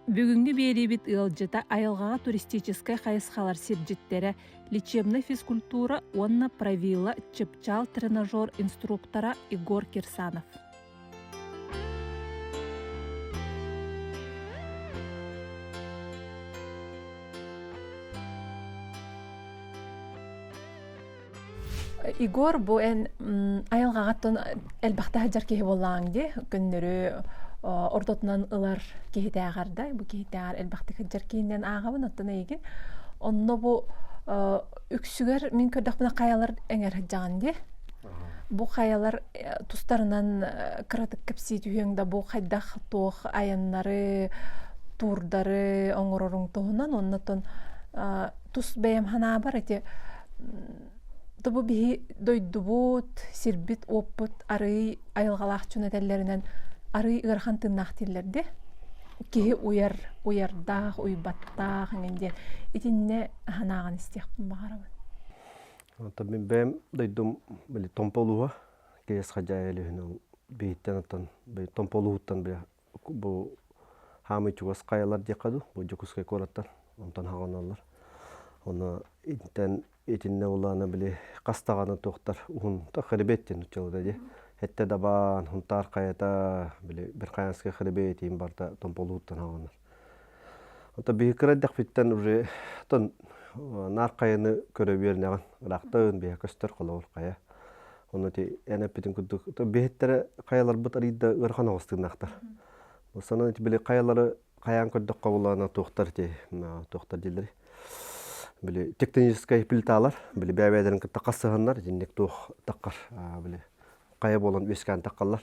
Бүгүҥҥү биэриибит ыалдьыта айылҕаҕа туристическай хайысхалар сирдьиттэрэ, лечебнай физкультура уонна правила чыпчаал тренажер инструктора Егор Кирсанов. Егор, бу эн айылҕаҕаттан элбэхтэ сылдьар киһи буоллаҕыҥ дии. Көннөрү ортотунан ылар киһитээҕэр да, бу киһитээҕэр элбэхтик сылдьар киһинэн ааҕабын, оттон эйигин. Онно бу үксүгэр мин көрдөхпүнэ хайалар эҥэр сылдьаҕын дии. Бу хайалар тустарынан кыратык кэпсии түһүөҥ да бу хайдах туох айаннары, туурдары оҥороруҥ туһунан оннотон тус бэйэм санаабар ити тобу биһи дойдубут, сирбит, уоппут арыый айылҕалаах дьон этэллэринэн арыый ыарахан тыыннаах дииллэр Киһи уйар, уйардаах, уйбаттаах эҥин диэн итиннэ санааҕын истиэхпин баҕарабын. Оттон мин бэйэм дойдум били Томпо улууһа Киэс Хадьаайы Өлүһүн ол биһиттэн оттон Томпо улууһуттан били бу хаамый чугас хайалар диэххэ дуу, бу Дьокуускай куораттан онтон хаҕаналлар. Ону итинтэн итиннэ улаана били хас даҕаны туохтар уһун хребет диэн нууччалыыта дии. Эттэ дабаан, Хунтаар хайата, били Верхоянскай хребет иин барда Томполууттан хаҕанар. Ото биһи кыра эрдэхпиттэн уже тон наар хайаны көрө үөрэнэҕин. Ыраахтан биһи көстөр холобур хайа. Ону ти эн эппитин курдук биһиттэрэ хайаларбыт арыйда ыарахан оҕус тыыннаахтар. Санан ити били хайалары хайаан көрдөххө булаана туохтар ти туохтар дииллэр. Били тектоническай плиталар били бэйэ-бэйэлэрин кытта хасыһаннар итинник туох таххар били хайа буолан үөскээн таххаллар.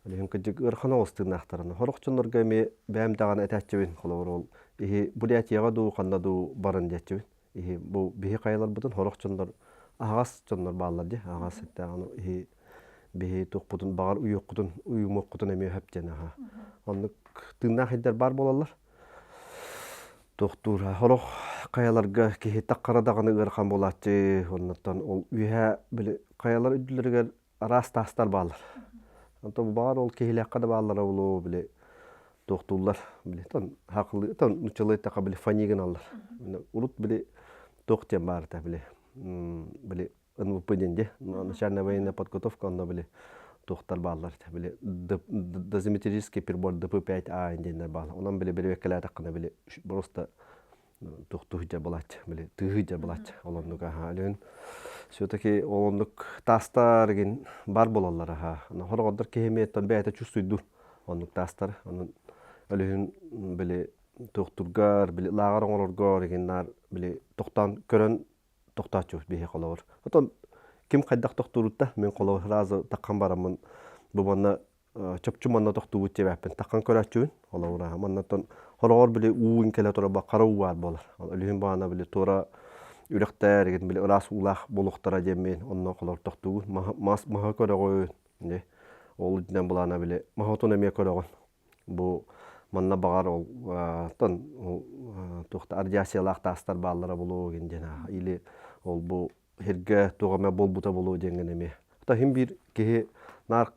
Билигин кырдьык ыарахан оҕус тыыннаахтарына. Сорох дьоннорго эмиэ бэйэм даҕаны этээччибин холобур ол иһи Бурятияҕа дуу ханна дуу баран диэччибин. Иһи бу биһи хайаларбытын сорох дьоннор аһаҕас дьоннор бааллар дии аһаҕас эттээх иһи биһи туохпутун баҕар уйуоххутун уйумуоххутун эмиэ сөп диэн аха. Оннук тыыннаах сирдэр баар буолаллар. Туохтуур сорох хайаларга киһи таххара даҕаны ыарахан буолааччы оннуттан ол үөһээ били хайалар үрдүлэригэр араас таастар бааллар. Онтон баҕар ол киһилээххэ да бааллара буолуо били туохтууллар били тон хакылы тон нуччалыы эттэххэ били фани гыналлар. Урут били туох диэн баарта били били НВП диэн дии начальная военная подготовка онно били туохтар бааллар били дозиметрический прибор ДП-5А диэннэр бааллар. Онон били бэрэбиэркэлээтэххинэ били просто туохтуу сылдьар буолааччы били тыыһыы сылдьар буолааччы ол оннук аһаа өлүөн все-таки ол оннук таастар игин бар буолаллар аһаа хороҕордор киһи эмиэ бэйэтэ чувствуйдуур оннук таастар онон өлүһүн били туохтургар били лааҕыр оҥороргор игин наар били тохтоон көрөн тохтооччу биһи холобур отон ким хайдах тохтуурутта мин холобур сразу таххан бараммын бу манна чопчу манна тохтуубут диэбэппин таххан көрөөччүбүн холобура маннаттан хороҕор били уу кэлэ турар хара уу баар буолар өлүһүн баана били туора үрэхтэр эгин били ыраас уулаах буолуохтара диэммин онно холор тохтуубун мас маһы көрөҕүн ол үрдүнэн булаана били маһотун эмиэ көрөҕүн бу манна баҕар ол тон туохта радиациялаах таастар бааллара буолуо диэн или ол бу сиргэ туох эмэ буолбута буолуо диэҥҥин эмиэ. Хата биир киһи наар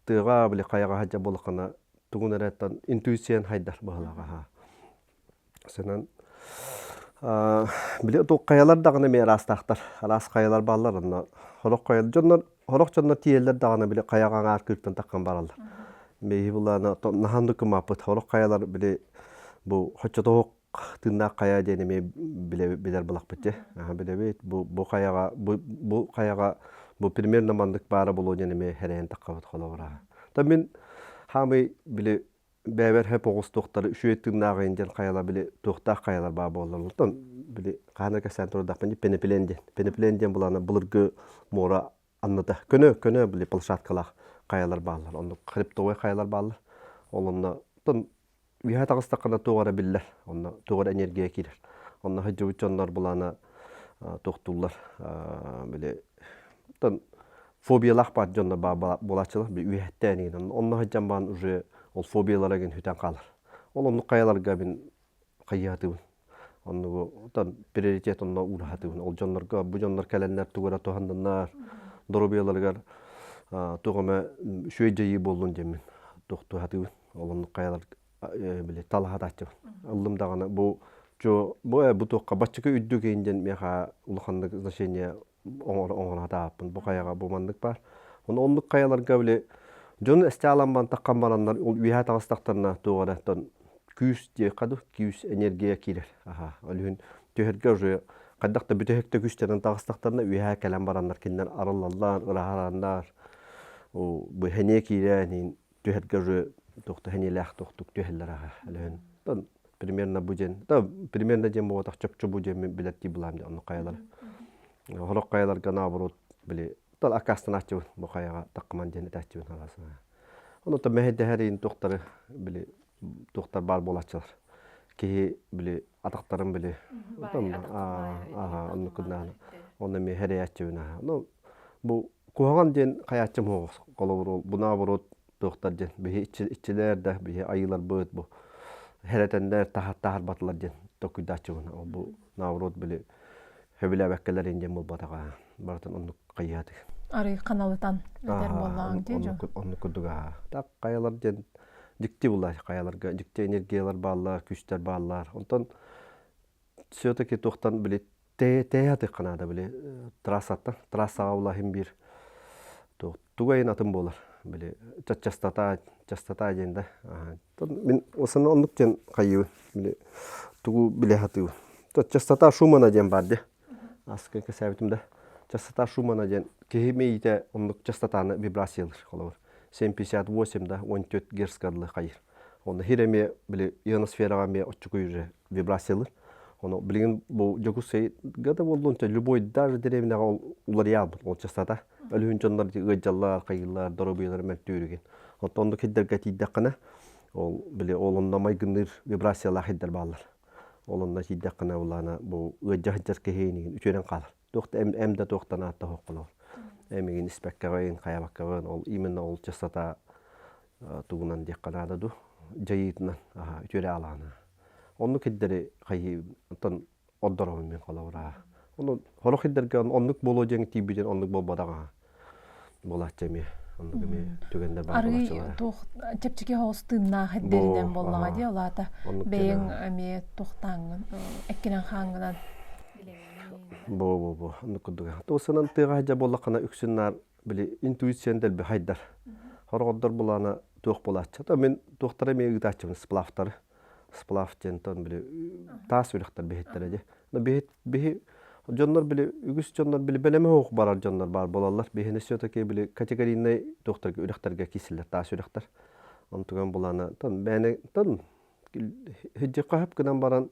тыаҕа били хайаҕа сылдьар буоллаххына тугун эрэ интуициян хайдар быһыылааҕа. Сынан били туох хайалар даҕаны эмиэ араастаахтар. Араас хайалар бааллар онно сорох хайа дьоннор сорох дьоннор тиийэллэр даҕаны били хайаҕа аҥаар кыыртан таххан бараллар. Биһи булаана наһаа нукумааппыт сорох хайалар били бу хоччотоох тыыннаах хайа диэн эмиэ билэр былахпыт дьэ. Билэбит бу бу хайаҕа бу бу хайаҕа бу примерно маннык баара буолуо диэн эмиэ хэрэйэн таххабыт холобура. Та мин хаамый били бэйэбэр хөп оҕус туохтары үчүгэй тыыннааҕыйын диэн хайалар били туохтаах хайалар баа буоллар. Оттон били хаана кэсээн турдахпын пенеплен диэн. Пенеплен диэн булаана былыргы муора анныта. Көнө көнө били площадкалаах хайалар бааллар. Оннук хребтовой хайалар бааллар. Ол онно Үөһэ таҕыстаххына туох эрэ биллэр, онно туох эрэ энергия киирэр. Онно сылдьыбыт дьоннор былаана туохтууллар били оттон фобиялаах баар дьоннор буолааччылар били үөһэттээн игин онно сылдьан баран уже ол фобиялара игин сүтэн хаалар. Ол оннук хайаларга мин хайыһатыбын. Оннугу оттон приоритет онно уураһатыбын. Ол дьоннорго бу дьоннор кэлэннэр тугу эрэ туһаннаннар доруобуйаларыгар туох эмэ үчүгэй дьайыы буоллун диэммин туохтуу сатыыбын. Ол оннук хайалар били талаһатааччыбын. Ыллым даҕаны бу чо бу бу туохха баччыка үрдүк иһин диэн миэхэ улаханнык значение оҥоро сатаабаппын. Бу хайаҕа бу маннык баар. Ону оннук хайаларга били дьон эстэ таххан бараннар ол үөһэ таҕыстахтарына туох эрэ оттон күүс диэххэ дуу күүс энергия киирэр. Аха ол иһин түһэргэ уже хайдах да бүтэһик да күүстэрин таҕыстахтарына үөһэ кэлэн бараннар кинилэр арыллаллар, ырааһыраннар бу хэниэ киирэн иһин түһэргэ уже туохта хэниэлээх туохтук түһэллэр аха өлөһүн примерно бу диэн да примерно диэн буолбатах чопчу бу диэн мин билэрдии былаам диэн оннук хайалар хорох хайаларга наоборот били тал аккаастанааччыбын бу хайаҕа таххаман диэн этээччибин хааласына ону то мэһэйдэһэр туохтары били туохтар баар буолааччылар киһи били атахтарын били оннук кыннаана онно эмиэ хэрэйээччибин аха ну бу куһаҕан диэн хайааччым суох холобур бу наоборот туохтар диэн биһи иччилэр да биһи айыыларбыт бу хэрэтэннэр таһаарбатылар диэн токуйдааччыбын ол бу наоборот били сөбүлээбэккэлэр диэн буолбатаҕа барытын оннук хайыһатыы арый ханалытан этэр буоллаҕыҥ дии дьон оннук курдук аа так хайалар диэн дьикти булла хайаларга дьикти энергиялар бааллар күүстэр бааллар онтон все-таки туохтан били тэйэ наада били трассаттан трассаҕа улаһын биир туга айын атын буолар били частота частота диэн да мин осана оннук диэн хайыыбын били тугу билэ сатыыбын частота Шумана диэн баар дии аска кэсээбитим да частота Шумана диэн киһи мэйиитэ оннук частотаны вибрациялыыр холобур 7,58 да 14 герцка дылы хайыр онно хир эмиэ били ионосфераҕа эмиэ оччукуй уже вибрациялыыр. Ону билигин бу Дьокуускайга да буоллун, любой даже дэриэбинэҕэ ол уларыйаалбыт ол частота. Өлүһүн дьоннор ыалдьаллар, хайыыллар, доруобуйалара мөлтүүрүгүн. Оттон оннук хиддэргэ тиийдэххинэ, ол били ол онно майгынныыр вибрациялаах хиддэр бааллар. Ол онно тиийдэххинэ улаана бу ыалдьа сылдьар киһи инигин үтүөрэн хаалар. Туох да эм да туохтан аатта хоһоххунор. Эмигин испэккэҕин, хайабаккаҕын, ол именно ол частота тугунан диэххэ наада дуу, дьайыытынан үтүөрэ аалаана. Оннук хиддэри хайыы оттон ордоробун мин холобура. Ону сорох хиддэргэ оннук буолуо диэн тиийбитин оннук буолбатаҕа. Буолааччы эмиэ. Оннук эмиэ түгэннэр баар Арый туох чэпчэки соҕус тыыннаах хиддэринэн буоллаҕа дии, ол аата бэйэҥ эмиэ туохтааҥҥын эккинэн хааҥҥынан Бу бу бу оннук курдук. Туосанан тыаҕа сылдьар буоллаххына үксүн наар били интуицияны дэлби хайдар. Хороҕордор булаана туох буолааччы. То мин туохтара эмиэ ыытааччыбын сплавтары. Сплав диэн тон били таас үрэхтэр биһиттэрэ дии. Но биһит биһи дьоннор били үгүс дьоннор били бэлэмэ суох барар дьоннор баар буолаллар. Биһини все-таки били категорийнай туохтарга үрэхтэргэ киирсэллэр таас үрэхтэр. Онтуган булаана тон бэйэни тон хиджи гынан баран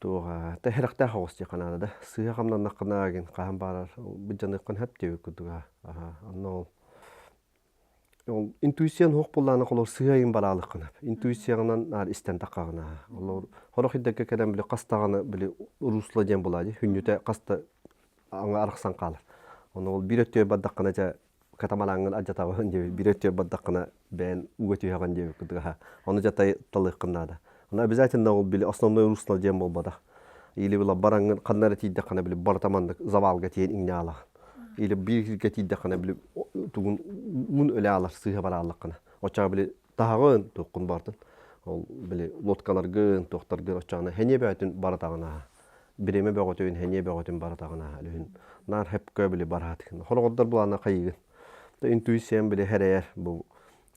Туоҕа тэһирэхтээх оҕус диэххэ наада да. Сыыһа хамнаннаххына гин хаһан баарар быдьаныаххын сөп диэбит курдуга. Аха, онно ол ол интуициян суох буоллаҕына холобур сыыһа ыйын бараалыаххын сөп. Интуицияҕынан наар истэн таххаҕына. Олор сорох ирдэргэ кэлэн били хас даҕаны били русло диэн буолаа дии. Хүнньүтэ хас да аҥа арахсан хаалар. Ону ол биир өттүгэр бардаххына дьэ катамараҥҥын алдьатабын диэбит биир өттүгэр бардаххына бэйэн ууга түһэҕин диэбит курдук аха ону дьатай талыаххын наада ону обязательно ол били основной русло диэн буолбатах или била бараҥҥын ханна эрэ тиийдэххинэ били барыта маннык завалга тиийэн иҥнэалаҕын или биир сиргэ тиийдэххинэ били тугун уун өлө аалар сыыһа барааллаххына оччоҕо били таһаҕын туоххун бартын ол били лодкаларгын туохтаргын оччоҕуна хэниэ бөҕөтүн баратаҕын аха бириэмэ бөҕөтүн, сэниэ бөҕөтүн баратаҕына үлүһүн наар хөпкө били бараатыгын. Хороҕордор булаана хайыгын. Интуициям били хэрэйэр бу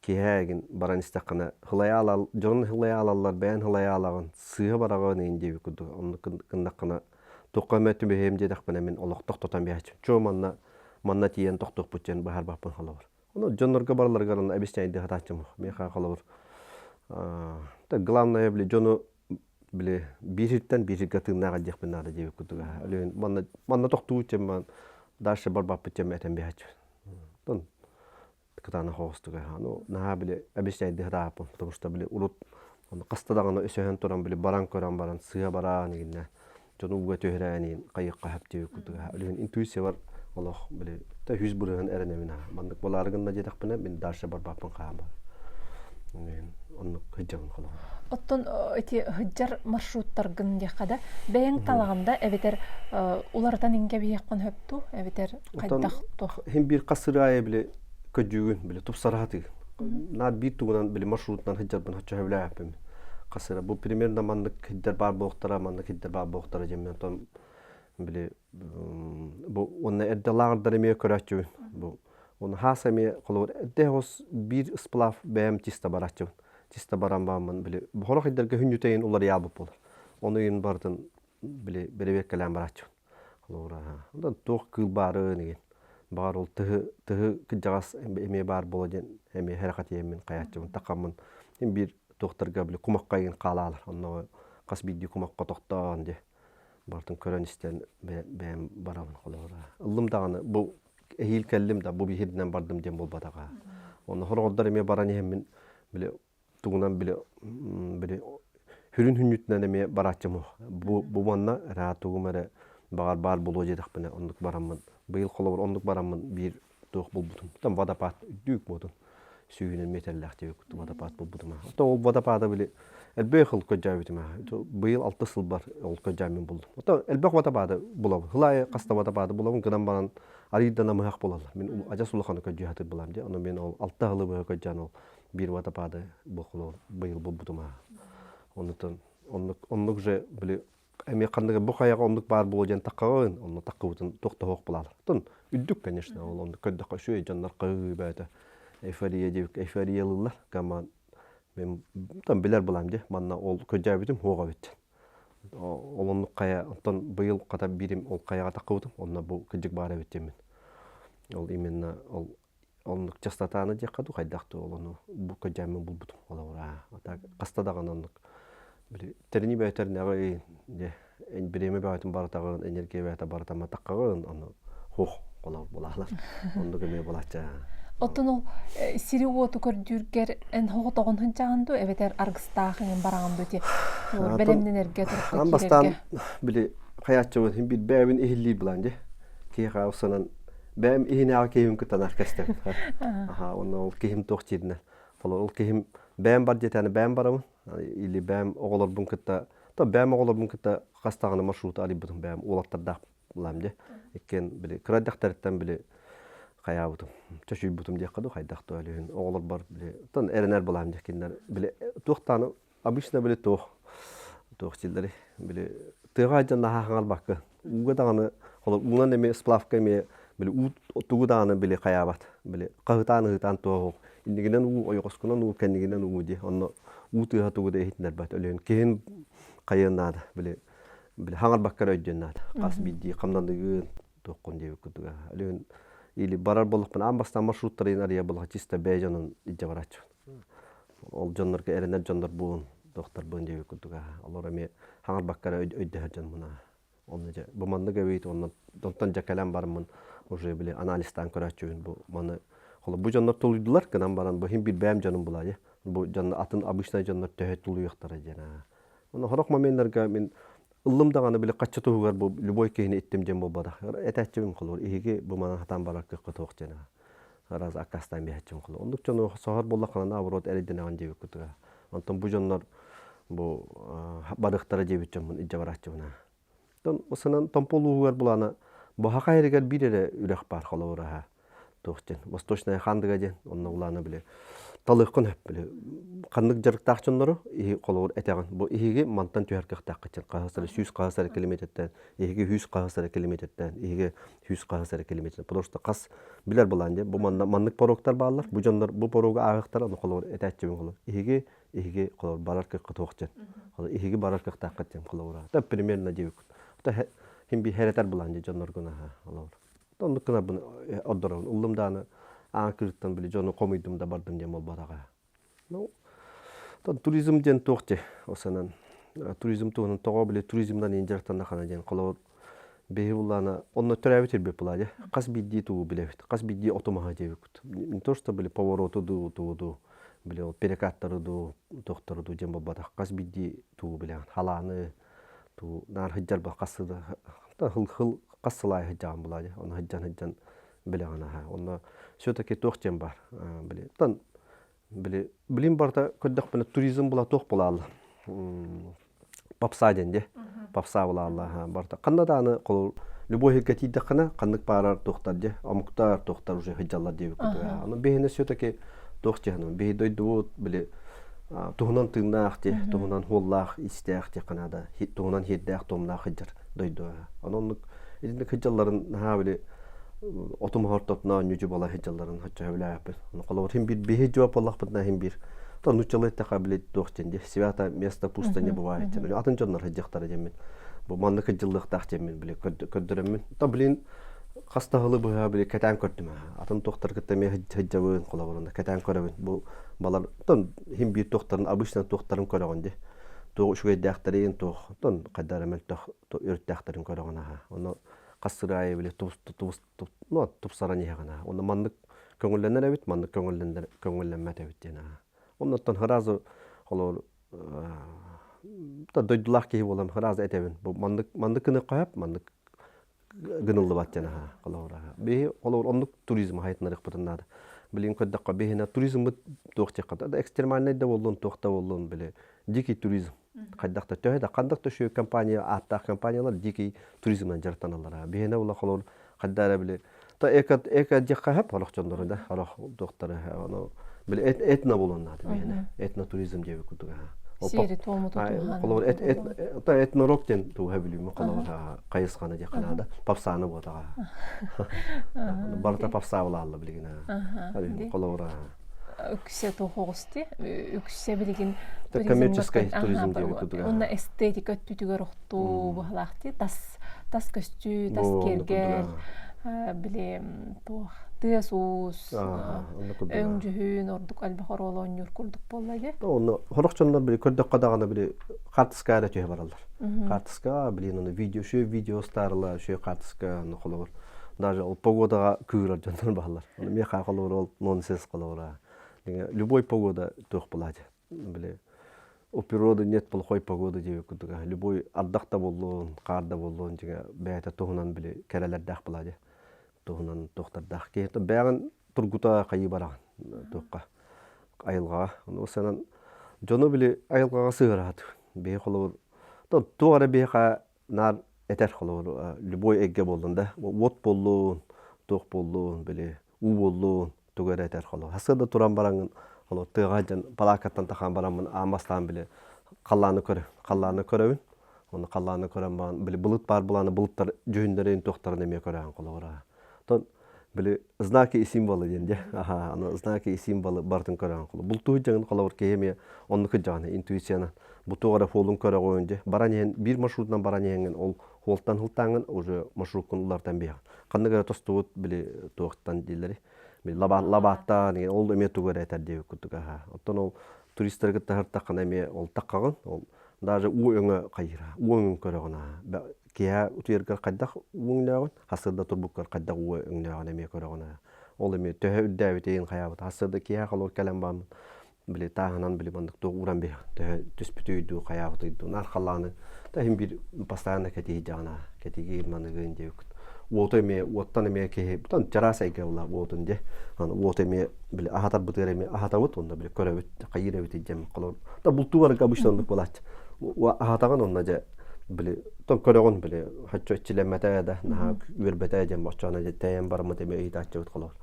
киһээгин баран истэххинэ хылайа алал дьон хылайа алаллар бэйэн хылайа алаҕын сыыһа бараҕын иин диэбит курдук оннук гыннаххына туохха эмэ түбэһиэм диэтэхпинэ мин олох тохтотон биһээччим чуо манна манна тиийэн тохтуохпут диэн быһаарбаппын холобур ону дьоннорго барыларыгар онно объясняйдыы сатааччым миэхэ холобур главное били дьону били биир сиртэн биир сиргэ тыыннаах илдьиэхпин наада диэбит курдук Өлүөн манна манна тохтуу чем дальше барбаппыт чем этэн биһаччы тон кытаанах оҕустуга ну наһаа били объясняйдыы сатааппын потому что били урут хаста даҕаны өсөһөн туран били баран көрөн баран сыа бараан игиннэ дьону ууга түһэрээн иин хайыахха сөп диэбит курдук Өлүөн интуициябар олох били та үс бырыһын эрэнэбин аа маннык буолаары гынна диэтэхпинэ мин дальше барбаппын хаһан бар оннук сылдьабын холобур Оттон ити сылдьар маршруттаргын диэххэ да бэйэҥ талаҕын да эбэтэр уларытан иҥкэбиһиэххин сөп дуу эбэтэр хайдах туох Хин биир хас сыры аайы били көдьүүгүн били тупсараһатыгын. Наар биир тугунан били маршрутунан сылдьарбын оччо сөбүлээбэппин. Хас эрэ бу примерно маннык сирдэр баар буолуохтара, маннык сирдэр баар буолуохтара диэммин онтон били бу уонна эрдэ лааҕырдар эмиэ көрөөччүбүн. Бу уонна хаас эмиэ холобур эрдэ хос биир сплав бэйэм чисто барааччыбын. Чисто баран бааммын били сорох ыйдарга хүнньүтэйин уларыйаабыт буолар. Ону ыйын барытын били бэрэбиэркэлээн барааччыбын. Холобура, онтон туох кыыл баарын игин. Баҕар ол тыһы тыһы кырдьаҕас эмиэ баар буола диэн эмиэ хэрэхэтийэммин хайааччыбын тахаммын син биир туохтарга били кумахха игин хаалаалар. Онно хас биирдии кумахха тохтоон дии барытын көрөн-истэн бэйэм барабын холобура. Ыллым даҕаны бу эһиил кэллим да бу биһиринэн бардым диэн буолбатаҕа. Онно хороҕордор эмиэ баран иһэммин били тугунан били били хүрүн хүнньүтүнэн эмиэ барааччым бу бу манна эрэ тугум эрэ баҕар баар буолуо диэтэхпинэ оннук бараммын быйыл холобур оннук бараммын биир туох булбутум там водопад үрдүк буотун сүүһүнэн миэтэллээх диэбит водопад булбутум то ол водопада били элбэх хыл көдьөөбүтүм быйыл алты сылбар ол көдьөөммүн булдум ото элбэх водопады булабын хылаайы хаста водопады булабын гынан баран арыйда намыһах булаллар мин адьас улаханы көдьүү хатыр булам дии ону мен ол алта хылы быһа көдьөөн ол биир водопады бу быйыл булбутум оннутун оннук оннук же били эмиэ ханнык бу хайаҕа оннук баар буолуо диэн таккаҕын онно таккыбытын туох да суох булаалар оттон үрдүк конечно ол оннук көрдөххө үчүгэй дьоннор хаһыы бэйэтэ эйфория диэбик эйфориялыыллар гамма мен там билэр булам дии манна ол көдьөөбүтүм хуоҕа эбит ол оннук хайа оттон быйыл хата биирим ол хайаҕа таккыбытым онно бу кырдьык баар эбит диэммин ол именно ол оннук частотаны диэххэ дуу хайдах дуу ол ону бу көдьөммүн булбутум холобура а хаста даҕаны оннук били тэрини бэйэтэрнэҕи дьэ бириэмэ бөҕөтүн барытаҕын энергия бэйэтэ барытама таххаҕын ону хуох холобур булаалар оннук эмиэ булаачча. Оттон ол сири-уоту көрдүүргэр эн хоҕотоҕун сынчаҕын дуу эбэтэр аргыстаах иҥин бараҕын дуу ти бэлэмнэнэргэ турукка Аан бастаан били хайааччыбын хин бир бэйэбин иһиллиир булан дьэ киһиэхэ устанан бэйэм иһинээҕи киһим кытта кэстем. Аха, онно ол киһим туох дииринэн. Ол киһим бэйэм бар диэтэни бэйэм барабын. Или бэйэм оҕолорбун кытта, то бэйэм оҕолорбун кытта хас даҕаны маршруту арыйбытым бэйэм уолаттардаах булам дьэ. Иккиэн били кыра эрдэхтэриттэн били хайаабытым, чочуйбутум диэххэ дуу хайдах дуу өлүһүн оҕолорбор били тон эрэнэр булам дьэ кинилэр били туохтааны Обычно били туох туох дииллэрий били тыаҕа сылдьан наһаа хаҥалбакка ууга даҕаны холобур уунан эмиэ сплавка эмиэ били уу тугу даҕаны били хайаабат били хаһытаан ыһытаан туох иннигинэн уу ойоҕоскунан уу кэннигинэн уу дии онно уу тыаһа тугу да иһитиннэрбэт өлүөн киһин хайыан наада били били хаҥарбакка эрэ өйдүөн наада хас биирдии хамнаныгын туоххун диэбит курдуга өлүөн или барар буоллахпына аан бастаан маршруттарын арыйа буоллаха чисто бэйэ дьонун илдьэ барааччыбын Ол дьоннорго эрэнэр дьоннорбун, докторбун диэбит курдук олор эмиэ хаҥарбакка эрэ өйдөһөр дьонмун Онно дьэ бу маннык эбит уонна онтон дьэ кэлэн бараммын уже били анализтаан көрөөччүбүн бу маны холо бу дьоннор тулуйдулар гынан баран бу иһин билбээм дьонум булаайы бу дьон атын обычнай дьоннор төһө тулуйуохтара диэн Онно сорох моменнарга мин ыллым даҕаны били хаччы туһугар бу любой киһини иттим диэн буолбатах. Этээччибин холобур иһиги бу манан хатаан барар кыахха туох диэн раз аккаастаан биһэччим холобур. Оннук дьону соһор буоллаххына наоборот эрэйдэнэҕин диэбит курдуга. Онтон бу дьоннор бу барыахтара диэбит дьоммун илдьэ барааччыбына. Оттон осынан Томпо улууһугар булаана Баһаха эригэр биир эрэ үрэх баар холобура туох диэн Восточная Хандыга диэн онно улаана били талыаххын сөп били ханнык дьарыктаах дьоннору иһи холобур этэҕин бу иһиги мантан түһэр кыахтааххыт диэн хаһыс эрэ сүүс хаһыс эрэ километртэн иһиги сүүс хаһыс эрэ километртэн иһиги сүүс хаһыс эрэ километр потому что хас билэр былаан диэн бу манна маннык порогтар бааллар бу дьоннор бу порогу ааҕыахтара ону холобур этээччибин холобур иһиги иһиги холобур барар кыахха туох диэн холобур иһиги барар кыахтааххыт диэн холобура та примерно диэбит та хим би хэрэтэр былаан диэн дьонноргун аха холобур оннук гынарбын ордоробун ыллым дааны аан кырыттан били дьону хомуйдум да бардым диэн буолбатаҕа ну туризм диэн туох дии осанан туризм туһунан тоҕо били туризмдан иин дьарыктаннахана диэн холобур биһи буллаана онно төрөөбүт ирбит була дии хас биирдии тугу билэбит хас биирдии оту-маһы диэбиккит не то что били повороту дуу тугу дуу били ол перекаттары дуу туохтары дуу диэн буолбатах хас биирдии тугу билэҕин халааны туу наар сылдьар хас хыл хас сыл аайы сылдьаҕын булаа дии ону сылдьан сылдьан билэҕин аһа онно все-таки туох диэн баар били тан били билим барыта көрдөхпүнэ туризм була туох булаалла попса диэн дии попса булаалла барыта ханна дааны холобур любой сиргэ тиийдэххинэ ханнык баарар туохтар дии омуктар туохтар уже сылдьаллар диэбит курдук ону биһиэнэ все-таки Туох дьаһанын биһи дойдубут били туһунан тыыннаах ти туһунан хуоллаах истээх диэххэ наада туһунан хиэрдээх туомнаах сылдьар дойду. Онон оннук итинник сылдьалларын наһаа били отум ортотуна ньүдьү буола сылдьалларын оччо сөбүлээбэппин. Холобур хин бир биһи жуоп буоллахпытына хин бир то нуччалыы эттэхэ били туох диэн дии свято место пусто не бывает диэн атын дьоннор сылдьыахтара диэммин бу маннык сылдьыллыахтаах диэммин били көрдөрөммүн то блин хас да сылы быһа били кэтээн көрдүм атын туохтар кытта эмиэ сылдьабын холобур кэтээн көрөбүн бу балар тон хин биир туохтарын обычно туохтарын көрөҕүн дии туох үчүгэйдээхтэрин туох тон хайдах эрэ мөлтөх өрүттээхтэрин көрөҕүн аха ону хас сыр аайы били ну тупсаран иһэҕин аха онно маннык көҥүллэнэр эбит маннык көҥүллэнэр көҥүллэммэт эбит диэн аха оннуттан сразу холобур дойдулаах киһи буолан сразу этэбин бу маннык маннык гыныахха сөп маннык гыныллыбат диэн аха холобур биһи холобур оннук туризм хайытынарыахпытын наада билигин көрдөххө биһиэнэ туризммыт туох диэххэ да экстремальнай да буоллун туох да буоллун били дикий туризм хайдах да төһө да ханнык да үчүгэй компания ааттаах компаниялар дикий туризмынан дьарыктаналлар биһиэнэ була холобур хайда эрэ били то эко эко диэххэ сөп олох дьоннору да олох туохтары ону били этно буолуон наада биһиэнэ этнотуризм диэбит курдук Сиэри туому тутуһан холобур то этнорок диэн туһа бүлүүмү холобур хайысханы диэххэ наада попсааны буотаҕа барыта попса булаалла билигин холобур үксэ туохоҕусти үксэ билигин коммерческий туризм диэбит курдук уонна эстетика өттүтүгэр охтуу быһалаахти тас тас көстүү тас киэргэл били туох тыас уус өҥ дьүһүн ордук элбэх оруолу оонньуур курдук буолла дии онно сорох дьоннор били көрдөххө даҕаны били хаартыска эрэ түһэ бараллар хаартыска блин ону видео үчүгэй видео устаарылар үчүгэй хаартыска ону холобур даже ол погодаҕа кыырар дьоннор бааллар ону миэхэ холобур ол нонсенс холобура любой погода туох буолаачы били у природы нет плохой погоды диэбит курдук любой ардах да буоллун хаар да буоллун дьиҥэ бэйэтэ туһунан били кэрэлэрдээх буолаа туһунан туохтардаах киһи бэйэҕин тургута хайыы бараҕын туохха айылҕаҕа ону санан дьону били айылҕаҕа сыһыараат биһи холобур туох эрэ биһиэхэ наар этэр холобур любой эйгэ буоллун да уот буоллун туох буоллун били уу буоллун тугу эрэ этэр холобур сарсыарда туран бараҥҥын холобур тыаҕа сылдьан палаакаттан тахаан бараммын аан бастаан били халлааны көрө халлааны көрөбүн Оны халлааны көрөн баран били былыт баар булааны былыттар дьүһүннэрин туохтарын эмиэ көрөһөн холобура. Оттон били знаки и символы диэн дьэ. Аха, аны знаки и символы барытын көрөһөн холобур. Бултуу дьаҥын холобур киһи эмиэ оннук дьаҕаны интуициянан бу туох эрэ хуолун көрөҕүн дьэ. Баран иһэн биир маршрутунан баран иһэҥҥин ол хуолтан хылтааҥҥын уже маршруккун уларытан биэҕин. Ханнык эрэ тостубут били туохтан дииллэри били лабааттаан ол эмиэ тугу эрэ этэр диэбит курдук аха. Оттон ол туристары кытта сыртаххына эмиэ ол таххаҕын ол даже уу өҥө хайыра уу өҥүн көрөҕүн аа киэһэ утуйаргар хайдах уу өҥнөөҕүн сарсыарда турбуккар хайдах уу өҥнөөҕүн эмиэ көрөҕүн аа ол эмиэ төһө үрдээбитин хайаабыт сарсыарда киэһэ холобур кэлэн бараммын били тааһынан били маннык туох ууран биһэҕин төһө түспүтүй дуу хайаабытый дуу наар халлааны да иһин биир постоянно кэтиһийдэҕин аа кэтигиир маныгын диэбиккит уоту эмиэ уоттан эмиэ киһи бутан чараас эйгэ була уотун дьэ уоту эмиэ били аһатарбытыгар эмиэ аһатабыт уонна били көрөбүт хайыыр эбит диэн холобур да бултуу барарга обычно оннук буолааччы аһатаҕын онно дьэ били то көрөҕүн били хаччы иччилэммэтэ да наһаа үөрбэтэ диэн боччоона дьэ тэйэн бараммыт эмиэ ыйытааччыбыт холобур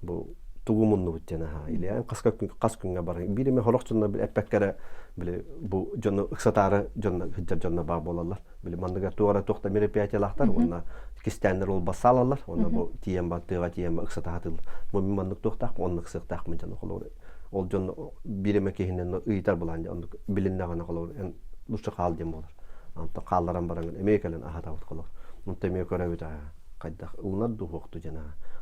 бу тугу муннубут диэн аһаа или хас хас күҥҥэ баран биир эмэ хорох дьонно эппэккэ эрэ били бу дьону ыксатаары дьонно сылдьар дьонно баар буолаллар били манныга туох эрэ туох да мероприятиялаахтар уонна кистээннэр ол бассаалаллар уонна бу тиийэн бар тыаҕа тиийэн бар ыксатаһатыыллар бу мин маннык туохтаахпын оннук ыксыахтаахпын дьон холобур ол дьон биир эмэ киһинэн ыйытар булаан оннук билиннэҕинэ холобур эн лучше хаал диэн буолар онтон хаалларан баран эмиэ кэлэн аһатабыт холобур онтон эмиэ көрөбүт хайдах ылынар дуу суохту диэн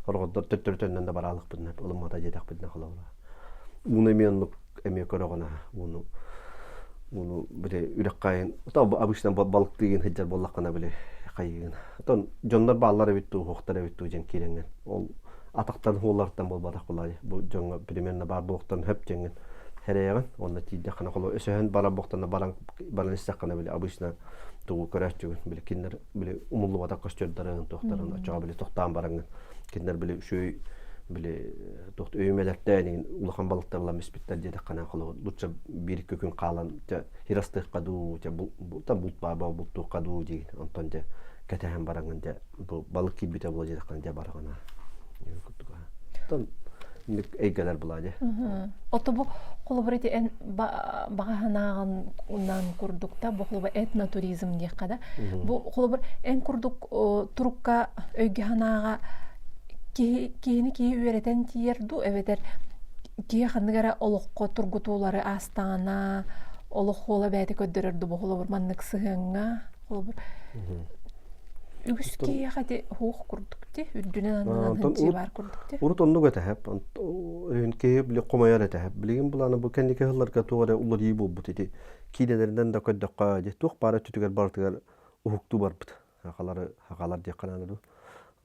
хорҕордор төттөрү төннөн да бараалыкпытына ылыммата диэтэхпитинэ холобура ууну эмиэ оннук эмиэ көрөҕүн аһа ууну ууну били үрэххэ обычно балыктыыгын сылдьар буоллаххына били хайыыгын оттон дьоннор бааллар эбит дуу суохтар эбит дуу диэн киирэҥҥин ол атахтан хуоллартан буолбатах буолаайы бу дьоҥҥо примерно баар буолуохтарын хөп диэҥҥин сэрэйэҕин уонна тиийдэххинэ холобур өсөһөн барар буохтана баран баран истэххинэ били обычно тугу көрөөччүгүн били кинилэр били умуллубатах көстөрдөрүн туохтарын оччоҕо били тохтоон бараҥҥын кинилэр били үчүгэй били туох өйүмэлэртээн иҥин улахан балыктар ылан испиттэр диэтэххинэ холобур лучше биир-икки күн хаалан дьэ хирастыахха дуу дьэ булт баар бултуохха дуу диигин онтон дьэ кэтэһэн бараҥҥын дьэ бу балык киирбитэ буолуо диэтэххинэ дьэ бараҕын аа курдук оттон эйгэлэр булаа дии. Ото бу холобур ити эн баҕа санааҕын унан курдук да бу холобур этнотуризм диэххэ да бу холобур эн курдук турукка өйгө санааҕа киһи киһини киһи үөрэтэн тиийэр дуу эбэтэр киһи ханнык эрэ олоххо тургутуулары аастаҕына олох хуола бэйэтэ көрдөрөр дуу бу холобур маннык сыһыаҥҥа холобур үгүс киһиэхэ ити хуох курдук ти үрдүнэн аннынан Онтон баар курдук ти урут оннук этэһэп өйүн киһи били хомойор этэһэп билигин булааны бу кэнники сылларга туох эрэ уларыйыы буолбут ити киинэлэринэн да көрдөххө дьэ туох баар өттүтүгэр барытыгар уһуктуу барбыт хахалары хахалар диэххэ наада дуу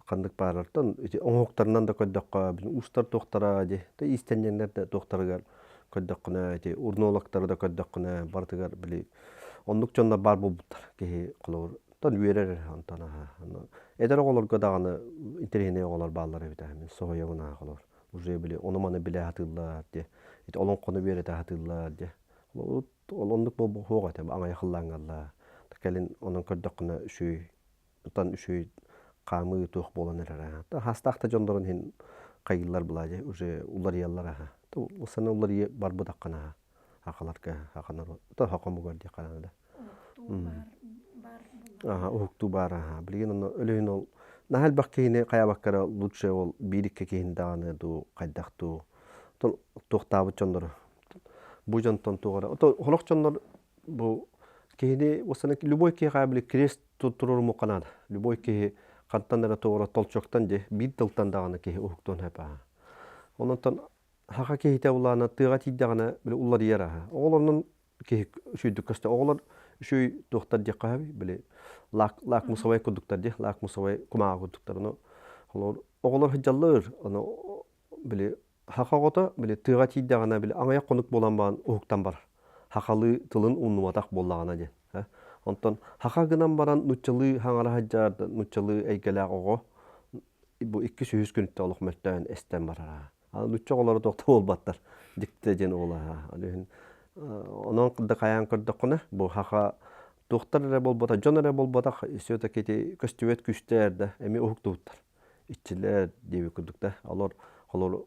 ханнык баарартан ити оҥоһуктарынан да көрдөххө били уустар туохтара дьэ да иистэнньэҥнэр да туохтарыгар көрдөххүнэ ити урнологтары да көрдөххүнэ барытыгар били оннук дьоннор баар буолбуттар киһи холобур Оттон үөрэр эрэ онтон аһа. Эдэр оҕолорго даҕаны интэриэһинэй оҕолор бааллар эбит мин соһуйабын аһа холобур. Уже били ону-маны билэ сатыыллар диэ. Ити олоҥхону үөрэтэ сатыыллар диэ. Ол оннук буолбуох этэ аҥайахыллааҥҥаллар. Кэлин онон көрдөххүнэ үчүгэй тан үчүгэй хаамыы туох буолан эрэр аа. Хастаах да дьоннорун иһин хайыыллар была дьэ уже уларыйаллар аһа. Сана уларыйа барбытаххына аһа. Хахаларга хаханар то хохомугар диэххэ наада. Аха, уһуктуу баар аха. Билигин онно өлөһүн ол наһаа элбэх киһини хайабаккара лучше ол биир-икки киһини даҕаны дуу хайдах дуу туохтаабыт дьоннору бу дьонтон туох эрэ ото сорох дьоннор бу киһини уосана любой киһиэхэ били крест туруорумуохха наада. Любой киһи хантан эрэ туора толчоктан дьэ биир тылтан даҕаны киһи уһуктуон сөп аха. Онон Саха киһитэ улаана тыаҕа тиийдэҕинэ били уларыйар аһа. Оҕолорунан киһи үчүгүйдүк көстө. Оҕолор үчүгэй туохтар диэххэ сөбүй? Били лак лакмусовай курдуктар дии, лакмусовай кумааҕы курдуктар. Ону холобур оҕолор сылдьаллар, ону били саха оҕото били тыаҕа тиийдэҕинэ били аҥайах хонук буолан баран уһуктан барар. Сахалыы тылын умнубатах буоллаҕына диэн. Онтон саха гынан баран нууччалыы хаҥара сылдьар нууччалыы эйгэлээх оҕо бу иккис үһүс күнүттэн олох мөлтөөн эстэн барара. Нучча оҕолоро туохта буолбаттар. Дьикти диэн уола. Ол онон да хайаан көрдөххүнэ, бу хаха туохтар эрэ буолбатах, дьон эрэ буолбатах, все-таки ити көстүбэт күүстэр да эмиэ уһуктубуттар. Иччилэр диэбит курдук да. Олор холор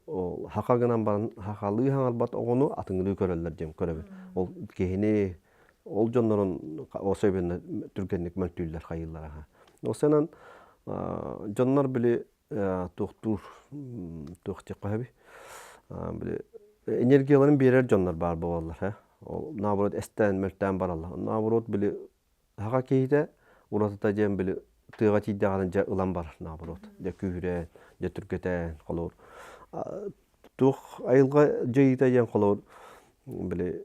хаха гынан баран хахалыы хаҥарбат оҕону атыҥырыы көрөллөр диэн көрөбүн. Ол киһини ол дьоннорун особенно түргэнник мөлтүүллэр хайыыллар аха. Осенан дьоннор били туохтуур туох диэххэ сөбүй били энергияларын биэрэр дьоннор баар буолаллар э ол наоборот эстээн мөлтөөн бараллар наоборот били саха киһитэ уратыта диэн били тыаҕа тиийдэҕинэ дьэ ылан барар наоборот дьэ күүһүрэн дьэ түргэтээн холобур туох айылҕа дьайыыта диэн холобур били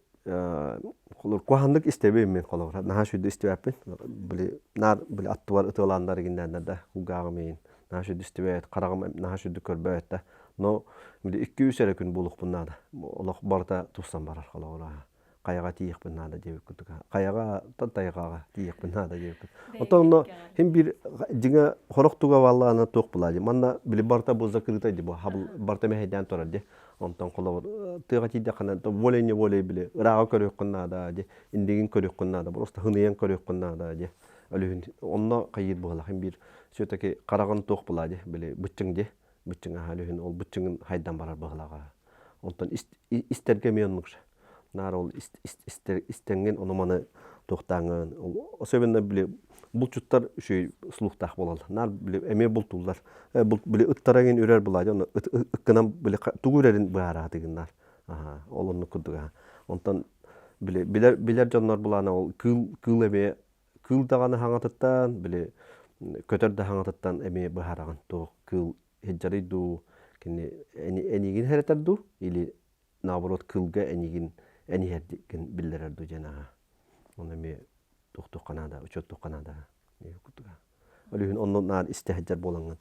холобур куһаҕаннык истэбин мин холобур наһаа сүрдэ истибэппин били наар били аттыбар ытыалааннар игиннээннэр да кулгааҕым иин наһаа сүрдэ истибэт хараҕым наһаа сүрдэ көрбөт да но били 2-3 эрэ күн буолуохпун наада олох барыта тупсан барар холобур хайаҕа тиийиэхпин наада диэбит курдук хайаҕа тайҕаҕа тиийиэхпин наада диэбит оттон онно хин биир дьиҥэ хорох туга бааллаана туох булаа дии манна били барыта бу закрытай ди бу хабыл барыта мэһэйдээн турар ди онтон холобур тыаҕа тиийдэххинэ волей неволей били ырааҕа көрүөххүн наада ди индигин көрүөххүн наада просто хыныйан көрүөххүн наада ди өлүһүн онно хайыыр буолла хин биир все-таки хараҕын туох булаа ди били быччыҥ ди быччыҥ аһа өлүһүн ол быччыҥын хайдан барар быһылаҕа Онтон истэргэ эмиэ оннук Наар ол истэҥҥин ону-маны туохтааҥҥын особенно били булчуттар үчүгэй слухтаах буолаллар. Наар били эмиэ бултууллар. Били ыттара игин үрэр булаа ону ыккынан били тугу үрэрин быһаараатыгын наар. Аха, ол оннук курдук аха. Онтон били билэр билэр дьоннор булаана ол кыыл кыыл эмиэ кыыл даҕаны хаҥатыттан били көтөр да хаҥатыттан эмиэ быһаараҕын туох кыыл сылдьарый дуу, кини эниигин хэрэтэр дуу или наоборот кыылга эниигин эниһэрдиккин биллэрэр дуу диэн аха. Оны эмиэ туохтуохха наада, учуоттуохха наада. Ол иһин онно наар истэ сылдьар буолаҥҥын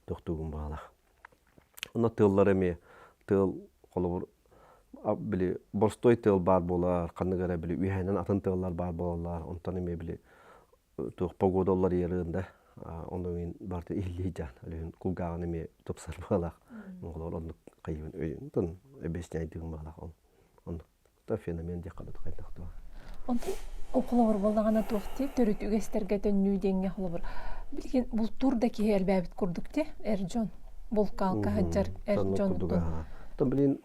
туохтуугун баҕалаах. Онно тыаллар эмиэ тыал холобур били борстой тыал баар буолар, ханнык эрэ били үөһэнэн атын тыаллар баар буолаллар, онтон эмиэ били туох погода уларыйарын да ону мин барыта иһиллии дьаан өлүһүн кулгааҕын эмиэ тупсар баалаах оҕолор оннук хайыбын өйүн объясняйдыгым баалаах ол оннук та феномен диэххэ да хайдах туох Онтон холобур буоллаҕына туох дии төрүт үгэстэргэ төннүү диэҥҥэ холобур билигин бултуур да киһи элбээбит курдук дии эр дьон булкаалка сылдьар эр дьон. Оттон билин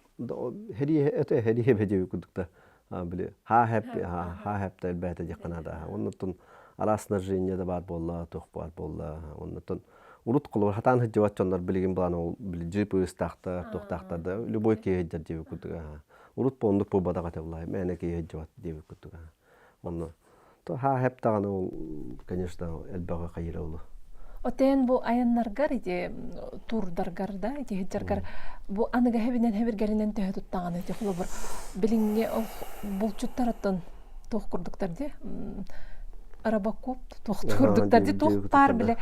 херие это херие бэдиэби курдук да били хаа хэп хаа хэп да элбээтэ диэххэ наада. Оннуттан араас снаряжение да баар буолла, туох баар буолла. Оннуттан урут холобур хатаан сылдьыбат дьоннор билигин былаан ол били джип ыыстаахтар, туохтаахтар да любой киһи сылдьар диэбит курдук. Урут бу оннук буолбатах этэ булла, мээнэ киһи сылдьыбат диэбит курдук. Онно хаа хэп даҕаны ол, конечно, элбэҕи хайыра олу. Отен бу айаннаргар ити турдаргар да ити сылдьаргар бу аныга хэбинэн хэбиргэринэн төһө туттаҕын ити холобур билиҥҥи булчуттарыттан туох курдуктар ди Робокоп туох курдуктар ди туох баар биле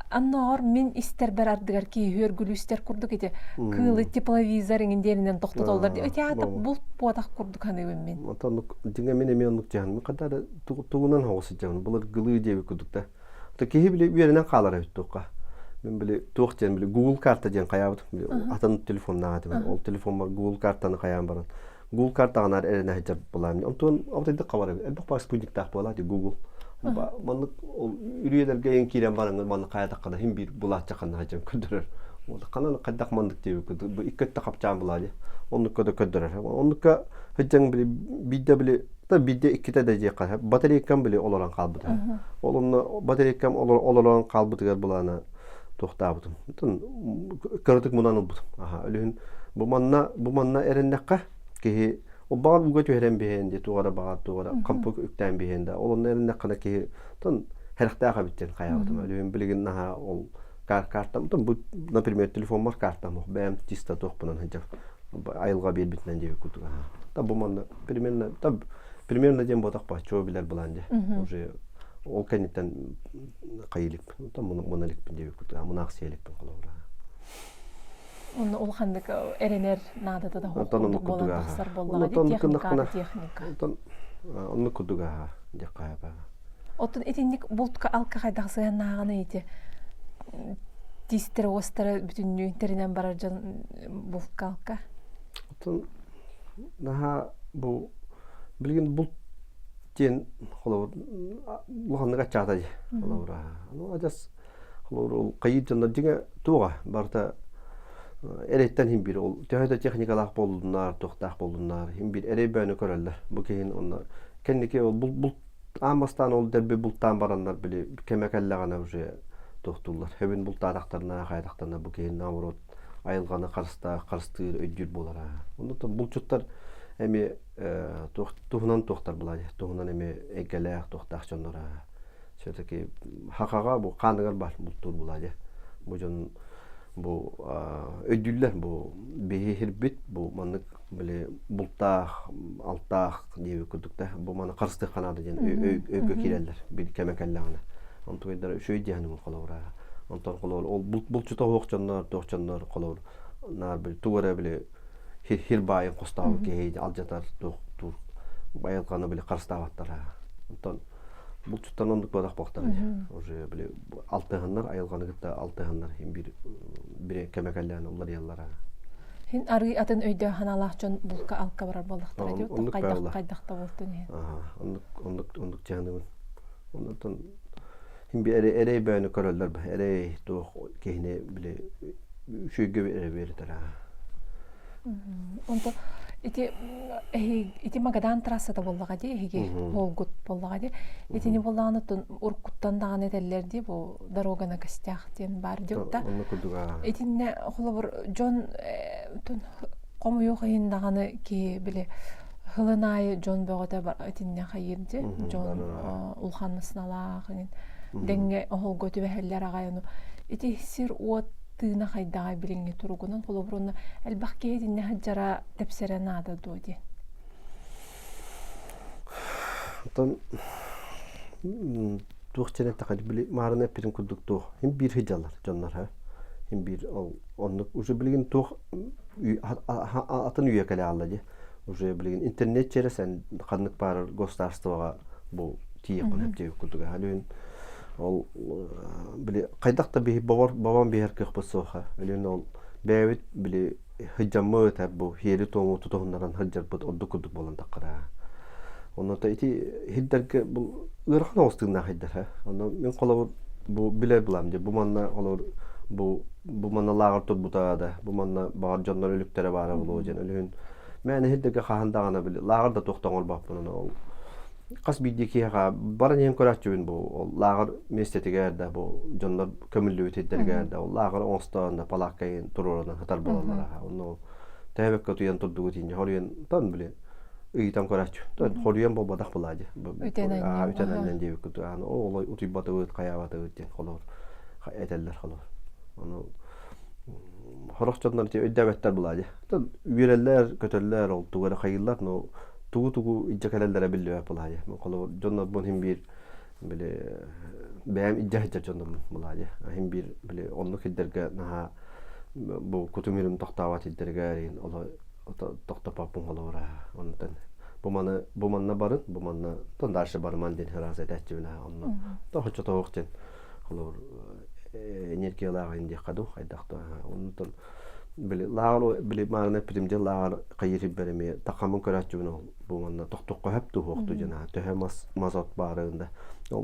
анноор мин истэрбэр ардыгар киһи үөргүлүүстэр курдук ити кыылы тепловизор иҥин диэнинэн тохтотоллор ди ити аата булт буотах курдук ханыыбын мин. Онтон дьиҥэ мин эмиэ оннук дьаһан хата да тугунан хоҕус сылдьабын былыргылыы диэбит курдук да То киһи били үөрэнэн хаалар эбит туохха. Мин били туох диэн били Google карта диэн хайаабытым. Били атын телефоннаах этим. Ол телефоммар Google картаны хайаан баран Google картаҕанаар эрэнэ сылдьар буолаам. Онтон абытайдык хабар эбит. Элбэх баар спутниктаах буолаа ди Google. Маннык ол үрүйэлэргэ эн киирэн бараҥҥын маннык хайатаххына хин биир булааччы ханна сылдьан көрдөрөр. Ол ханан хайдах маннык диэбит бу икки өттө хапчаан булаа дии. Оннукка да көрдөрөр. Оннукка сылдьан били биирдэ били та биирдэ иккитэ да диэххэ батарейкам били олорон хаалбыта. Ол онно батарейкам олорон хаалбытыгар былаана туохтаабытым. Кыратык мунан ылбытым. Аха, өлүһүн бу манна бу манна эрэннэххэ киһи ол баҕар ууга түһэрэн биһэн дии туох эрэ баҕар туох эрэ хампык үктээн биһэн да ол онно эрэннэххинэ киһи тон хэрэхтээх эбит диэн хайаабытым. Өлүһүн билигин наһаа ол картам бу например телефоммар картам бэйэм чисто туохпунан сылдьар айылҕа биэрбитинэн диэбит курдук та бу манна примерно та примерно диэн буотах чуо билэр былаан дьэ уже ол кэнниттэн хайы иликпин оттон муна иликпин диэбит курдук мунаах сиэ иликпин холобура Онно улаханнык эрэнэр наадата да курдук буолан тахсар буоллаҕа дии техника техника. Онтон оннук курдук аха диэххэ Оттон итинник бултка алка хайдах сыһыаннааҕына ити тиистэрэ уостара бүтүннүү тэринэн барар дьон бултка алка. Оттон наһаа бу билигин булт диэн холобур улаханнык аччаата дии холобура ну адьас холобур ол хайыыр дьоннор дьиҥэ туоҕа барыта эрэйтэн иһин биир ол төһө да техникалаах буоллуннар туохтаах буоллуннар иһин биир эрэй бөөнү көрөллөр бу киһин онно кэнники ол бул булт аан бастаан ол дэлби бултаан бараннар били кэмэ кэллэҕинэ уже туохтууллар хөбүн бултаатахтарына хайатахтарына бу киһи наоборот айылҕаны харыстаах харыстыыр өйдүүр буолара онно булчуттар эмиэ туох туһунан туохтар была туһунан эмиэ эйгэлээх туохтаах дьоннор все-таки хахаҕа бу хааныгар бар бултуур була дьэ бу дьон бу өйдүүллэр бу биһи бу маннык били бултаах алтаах диэбит курдук да бу маны харыстыахха наада диэн өйгө киирэллэр бир кэмэ кэллэҕинэ онтугайдара үчүгэй диэхин холобура онтон холобур ол булчута оһох дьоннор туох дьоннор холобур наар били тугу эрэ били хир баайын хостообут киһи алдьатар туох тур айылҕаны били харыстаабаттара онтон булчуттан оннук буолах буолтар уже били алтыһаннар айылҕаны кытта алтыһаннар биир бире кэмэ кэллээн уларыйаллара Хин арыы атын өйдөөх ханаалаах дьон булка алка барар буоллахтара дии хайдах хайдах да буолтун иһин оннук оннук оннук дьаһаныбын оннуттан хин би эрэй эрэй бөөнү көрөллөр эрэй туох киһини били үчүгэй эрэ биэритэр Онто ити ити Магадан трассата буоллаҕа дии эһиги буолгут буоллаҕа дии. Итини буоллаҕына уруккуттан даҕаны этэллэр дии бу дорога на костях диэн баар дии да. Итиннэ холобур дьон хомуйуох иһин даҕаны киһи били хылын аайы дьон бөҕөтө итиннэ хайыыр дии дьон улахан сыналаах дэҥҥэ оһолго түбэһэллэр аҕай ону ити сир уот тыына хайдаҕай билиҥҥи туругунан холобур уонна элбэх киһи итиннэ сылдьара тэпсэрэ наада дуо диэн Оттон туох диэн эттэххэ били маарына эппитим курдук туох хин биир сылдьаллар дьоннор ха хин биир ол оннук уже билигин туох атын үйэ кэлэ хаалла дии уже билигин интернет через эн ханнык баарар государствоҕа бу тиийиэххин сөп диэбит курдук өлүөн ол били хайдах да биһи бобор бобон биһэр кыахпыт суоха өлүөн ол бэйэбит били сылдьаммыт бу сиэри-туому тутуһуннаран сылдьарбыт ордук курдук буолан таххара онно ити хирдэргэ бу ыарахан оҕус тыыннаах хирдэр онно мин холобур бу билэр булам дии бу манна холобур бу. Бу манна лааҕыр турбута да, бу манна баҕар дьоннор өлүктэрэ баара буолуо диэн өлүһүн мээнэ иһирдэргэ хаһан даҕаны били лааҕыр да туох да оҥорбоппун ол хас биирдии киһиэхэ баран иһэн көрөөччүбүн бу ол лааҕыр миэстэтигэр да бу дьоннор көмүллүбүт сирдэригэр да ол лааҕыр оҥостоон да палаакка туруорунан сытар буолаллара онно ол төһөбөккө утуйан турдугут инньэ хоруйан тон били ыйытан көрөөччү хоруйан буолбатах была дии үтэн анньан диэбиккит ол утуйбатыбыт хайаабатыбыт диэн холобур этэллэр холобур ону сорох дьоннор ити өйдөөбөттөр была дии үөрэллэр көтөллөр ол тугу эрэ хайыыллар но тугу тугу илдьэ кэлэллэрэ биллибэт была дии холобур дьоннорбун иһин биир били бэйэм илдьэ сылдьар дьонум была дии иһин биир били оннук сирдэргэ наһаа бу кутум үрүм тохтообот сирдэргэ иһин оло тохтоппоппун холобура онтон бу маны бу манна барын бу манна тон дальше барыман диэн ыраас этээччибин онно то хочо диэн холобур энергиялаах диэххэ дуу хайдах да онтон били лааҕыр били маарына эппитим дьэ лааҕыр хайыыр сирбэр эмиэ тахаммын көрөөччүбүн ол бу манна тохтуохха сөп туһуохту дьэн төһө мас мас от баарыын да ол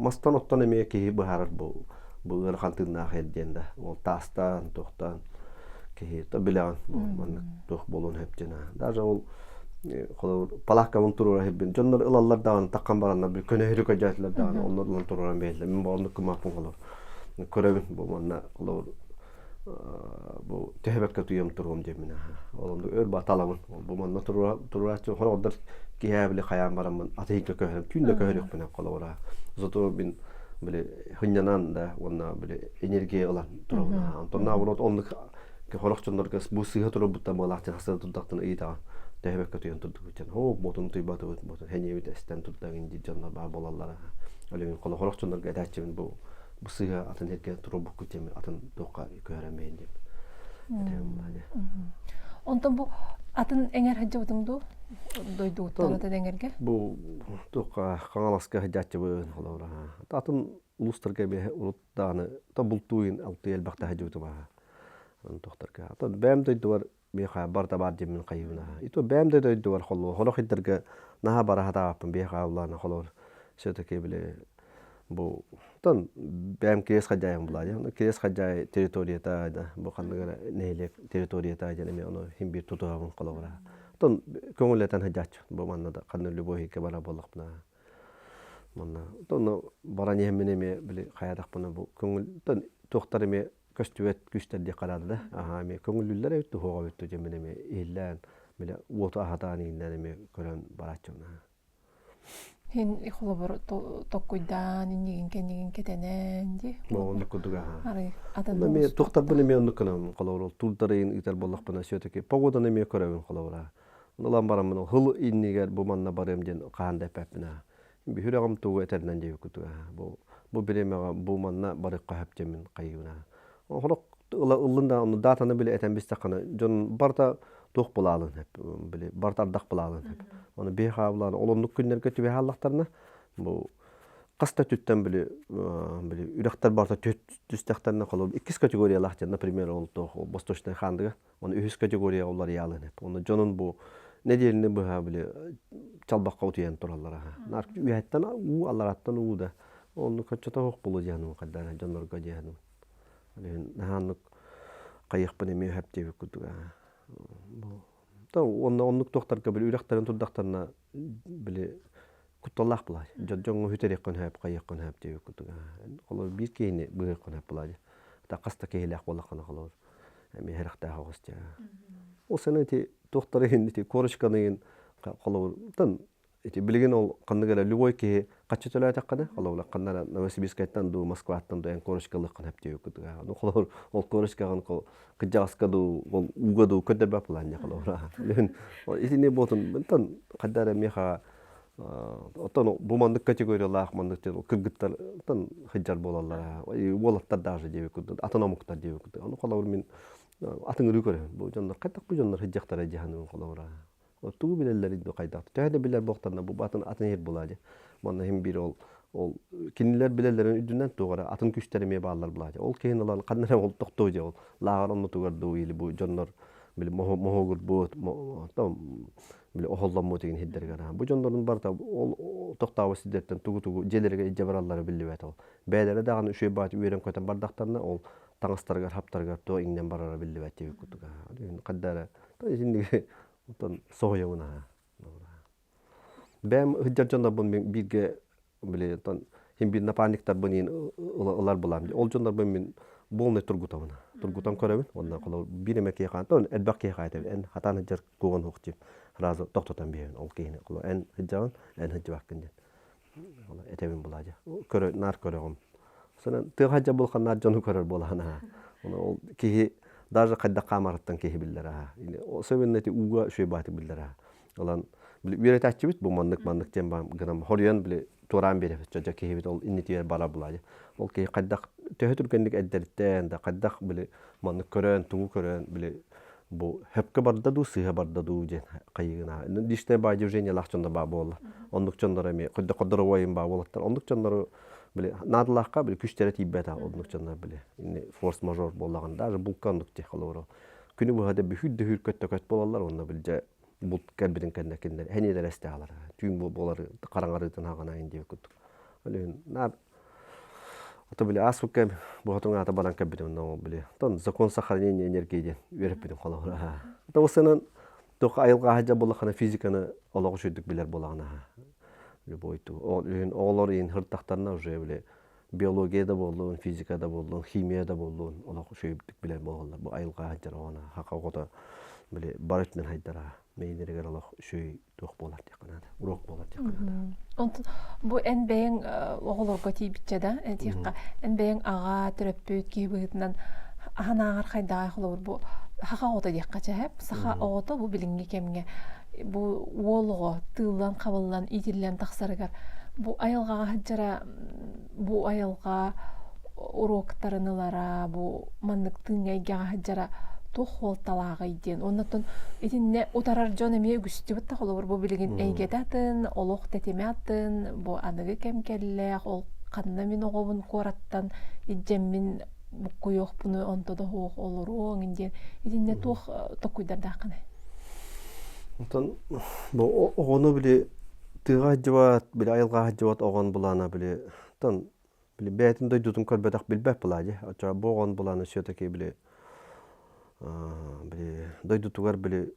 мастан оттон эмиэ киһи быһаарар бу бу ыарахан тыыннаах эр диэн да ол таастаан туохтаан киһи то билэҕин бу маннык туох буолуон сөп диэн даже ол холобур палааккабын туруора сирбин дьоннор ылаллар даҕаны таххан бараннар били көнөһүрү көрдөөтүлэр даҕаны онно ылан туруоран биэрэллэр мин бу оннук гыммаппын холобур көрөбүн бу манна холобур бу төһөбөккө туйам туруом диэммин ол оннук өр баталамын бу манна турурааччы хороҕордор киһээ били хайаан бараммын атыйга көһөрөм түүн да көһөрүөхпүн холобура зато мин били хынньанан да уонна били энергия ылан турабын онтон наоборот оннук хорох дьоннорго бу сыыһа турарбыттан буолаах дьэн хасыа турдахтан ыйытаҕын төһөбөккө туйан турдугут дьэн оо ботун туйбатыбыт ботун хэниэбит эстэн турдагын диир дьоннор баар буолаллара олүгүн холо хорох дьоннорго этээччибин бу бу сыыһа атын сиргэ турбуккут диэн атын туохха көһөрөн бэйин диэн Онтон бу атын эҥэр сылдьыбытыҥ дуу? Дойдугуттан атын эҥэргэ? Бу туохха Хаҥаласка сылдьааччыбын холобура. Атын улуустарга эмиэ урут даҕаны то бултууйун алтыы элбэхтэ сылдьыбытым аха. Туохтарга. Атын бэйэм дойдубар миэхэ барыта баар диэммин хайыыбын аха. И то бэйэм да дойдубар холуо хорох ыйдарга наһаа бара сатаабаппын биэхэ ааллаана холоор все-таки били бу тон бэйэм кириэс хадьаайым булаа диэн кириэс хадьаай территорията да бу ханнык эрэ нэһилиэк территорията диэн эмиэ ону иһин биир тутуһабын холобура тон көҥүллэтэн сылдьааччы бу манна да ханна любой иһиккэ бара буоллахпына манна тон баран иһэммин эмиэ били хайаатахпына бу көҥүл тон туохтар эмиэ көстүбэт күүстэр диэххэ наада да аһаа эмиэ көҥүллүүллэр эбит туһуоҕа эбит дуу диэммин эмиэ иһиллээн били уоту аһатаан иһиллээн эмиэ көрөн барааччыбын аһаа Һин холобур токкуйдаан иннигин кэннигин кэтэнэн дии. Оннук курдук аһаа. Арый атын Эмиэ туохтарбын эмиэ оннук гынабын холобур туурдарыйын ыытар буоллахпына все-таки погоданы эмиэ көрөбүн холобура. Ылан бараммын хыл иннигэр бу манна барыам диэн хаһан да эппэппин аа. Сүрэҕим тугу этэринэн диэбит курдук аа. Бу бу бириэмэҕэ бу манна барыахха сөп диэммин хайыыбын аа. Олох ыллын да ону даатаны били этэн бистэххинэ дьон барыта туох булаалын сөп били барыта ардах булаалын сөп. Ону биһи хааллаан ол оннук күннэргэ түбэһэ аллахтарына бу хас да өттүттэн били били үрэхтэр барыта түстэхтэринэ холобур иккис категориялаах диэн например ол туох восточная хаандыга Оны үһүс категория уларыйаалын эп. Оны дьонун бу нэдиэлэни быһа били чалбахха утуйан тураллар аха. Нар үһэттэн уу, аллараттан уу да. Онну коччото суох булу диэн хайдара дьоннорго диэн. Наһааннык хайыахпын эмиэ хөп диэбит курдук аа. Бу та онно оннук туохтарга били үрэхтэрин турдахтарына били кутталлаах булаа. Дьон дьоҥҥо хүтэриэххин хөп, хайыаххын хөп диэбит курдук аа. Холобур биир киһини быыһыаххын хөп булаа. Та хас да киһилээх буоллаххына холобур эмиэ сэрэхтээх оҕус дьэ. Ол сана ити туохтары иһин ити корочканы иһин холобур ити билигин ол ханнык эрэ любой киһи хаччы төлөөтөххүнэ холобур ханна эрэ Новосибирскайтан дуу Москваттан дуу эн корочкалыаххын сөп диэбит ну холобур ол корочкаҕын кырдьаҕаска дуу ол ууга дуу көрдөрбөт булаанньа холобур итини буотун тан хайда эрэ миэхэ Оттон бу маннык категориялаах маннык кыргыттартан сылдьар буолаллара. Уолаттар даже диэбит курдук, атын омуктар диэбит курдук. Ону холобур мин атыҥырыы көрөбүн. Бу дьоннор хайдах бу дьоннор сылдьахтара дьаһаныгын холобура. Тугу билэллэрий дуу хайдах. Төһө да билэр буолтарына бу атын атын иһит буолаа дии. Манна иһин биир ол ол кинилэр билэллэрин үрдүнэн туох эрэ атын күүстэр эмиэ бааллар буолаа дии. Ол киһини ылан ханна эрэ ол тохтуу дии ол лааҕыр оннутугар дуу или бу дьоннор били моһуогурбут били оһолломмут игин сирдэригэр бу дьоннорун барыта ол тохтообут сирдэртэн тугу-тугу дьиэлэригэр илдьэ бараллара биллибэт ол бэйэлэрэ даҕаны үчүгэй баҕайы үөрэн-көтөн бардахтарына ол таҥастарыгар хаптарыгар туох иҥнэн барара биллибэт диэбит курдук хайда эрэ итинник оттон соһуйабын аһа бэйэм сылдьар дьоннорбун бииргэ били оттон син биир напарниктарбын иин ылар булаам ол дьоннорбун мин полный тургутабын тургутан көрөбүн уонна холобур биир эмэ киһи хаантан элбэх киһи хаайта эн хатаан сылдьар куган суох диим сразу тохтотон биэрэбин ол киһини холобур эн сылдьаҕын эн сылдьыбаккын диэн этэбин булаадьа көрө наар көрөҕүм Сонун тыа хадьа булхан наар дьону көрөр буолаһын аха Оны ол киһи даже хайдах хаамарыттан киһи биллэр аха особенно эти ууга үчүгэй бааты биллэр аха Ылан били үөрэтээччибит бу маннык маннык диэн гынан хоруйан били туораан биэрэбит дьэ киһибит ол иннитигэр бара булаадьа ол киһи хайдах төһө түргэнник эрдэриттээн да хайдах били маннык көрөн тугу көрөн били бу хөпкө барда дуу сыыһа барда дуу диэн хайыгына личное баадьужениелаах дьоннор баа буолла оннук дьоннор эмиэ ходоровойун баа буолаттар оннук дьоннору били наадалаахха били күстэрэ тиийбэтэ оннук дьоннор били форс мажор буоллаҕын даже булка оннук дии холобура күнү быһа да бүһүр дөһүр көттөкөт буолаллар онно били дьэ булт кэлбитин кэннэ кинилэр эниэлэр эстэҕалар түүн буолар хараҥарыытын хаҕана диэбит курдук ол наар Ото били ааспыкка буһатыҥ аата баран кэлбитим онно били тон закон сохранения энергии диэн үөрэппитим холобура. Ото осынан туох айылҕа аһа буоллаххына физиканы олох үчүгдүк билэр буолаҕына любой ту оҕолор иин хыртахтарына уже били биология да буоллун, физика да буоллун, химия да буоллун олох үчүгдүк билэр буолаллар. Бу айылҕа аһа оҕона хака оҕото били бары өттүнэн хайдара мейнеригэр олох үчүгэй туох буолар диэххэ наада уруок буолар диэххэ наада Онтон бу эн бэйэҥ оҕолорго тиийбиччэ да этиэххэ эн бэйэҥ аҕа төрөппүт киһи быһыытынан аһан ааҕар хайдаҕай холобур бу саха оҕото диэххэ чэһэп саха оҕото бу билиҥҥи кэмҥэ бу уол оҕо тыыллан хабыллан иитиллэн тахсарыгар бу айылҕаҕа сылдьара бу айылҕа уруоктарын ылара, бу маннык тыыҥҥа эйгэҕэ сылдьара туох суолталааҕый диэн. Оннуттан итиннэ утарар дьон эмиэ үгүстүбүт да холобур бу билигин эйгэтэ атын, олох тэтимэ атын, бу аныгы кэм кэллээх, ол ханна мин оҕобун куораттан илдьэммин буккуйуохпуну онто да суох олоруоҥ диэн итиннэ туох токкуйдардааххыный? Онтон бу оҕону били тыаҕа сылдьыбат, били айылҕаҕа сылдьыбат оҕон былаана били тон били бэйэтин дойдутун көрбөтөх билбэт былаа дии. Оччоҕо бу оҕон былаана все-таки били били дойдутугар били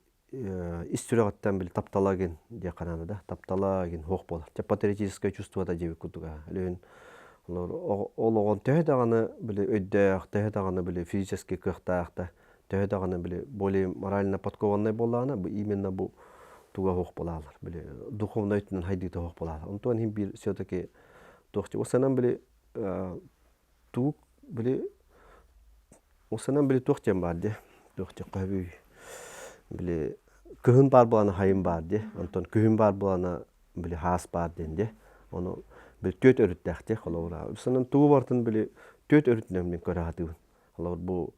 ис сүрэҕиттэн били таптала гин диэххэ наада да таптала гин суох буолар. Чэ патриотическое чувствота диэбит курдуга. Өлүөн ол оҕон төһө даҕаны били өйдөөх, төһө даҕаны били физически кыахтаах да төһө даҕаны били более морально подкованнай буоллаҕына бу именно бу туга суох буолаалар били духовнай өттүнэн хайдыыта суох буолаалар онтон иһин биир все-таки туох осанан били тугу били осанан били туох диэн баар дии туох диэххэ сөбүй били кыһын баар буолана хайын баар дии онтон күһүн баар буолана били хаас баар диэн дии ону били түөрт өрүттээх дии холобура осанан тугу барытын били түөрт өрүтүнэн мин көрө сатыыбын Холобур, бу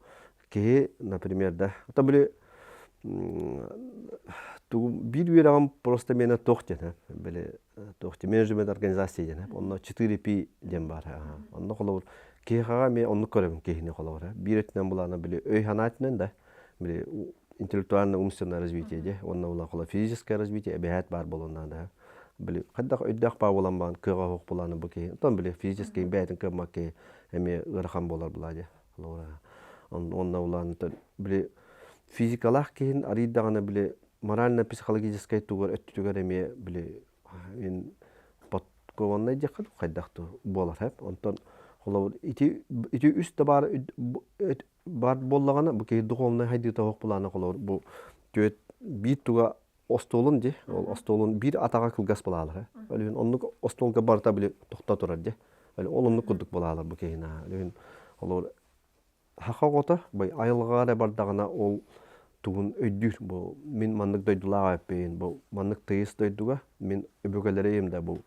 киһи, например, да, это били тугу биир үөрэҕим просто миэнэ туох диэн били туох менеджмент организация диэн онно 4P диэн баар онно холобур киһиэхэҕэ эмиэ оннук көрөбүн киһини холобур биир өттүнэн булаана били өй санаа өттүнэн да били интеллектуальное умственное развитие дии уонна була холо физическое развитие эбэһээт баар буолуон наада били хайдах өйдөөх баа буолан баан кыаҕа суох булааны бу киһи оттон били физический бэйэтин кыаммат киһи эмиэ ыарахан буолар булаа дии онно улаан били физикалаах киһин арыйдаҕына били морально-психологическай тугар өттүтүгэр эмиэ били ин подкованнай диэххэ хайдах буолар хэп онтон холобур ити ити үс да баар баар буоллаҕына бу киһи духовнай хайдыыта суох былаана холобур бу түөт биир туга остуолун ди ол остуолун биир атаҕа кылгас булаалар ол оннук остуолга барыта били тохто турар ди ол оннук курдук булаалар бу киһини ол олор хаха оҕото бай айылҕаҕа эрэ бардаҕына ол тугун өйдүүр бу мин маннык дойдулаах эппин бу маннык тыйыс дойдуга мин өбүгэлэрим да бу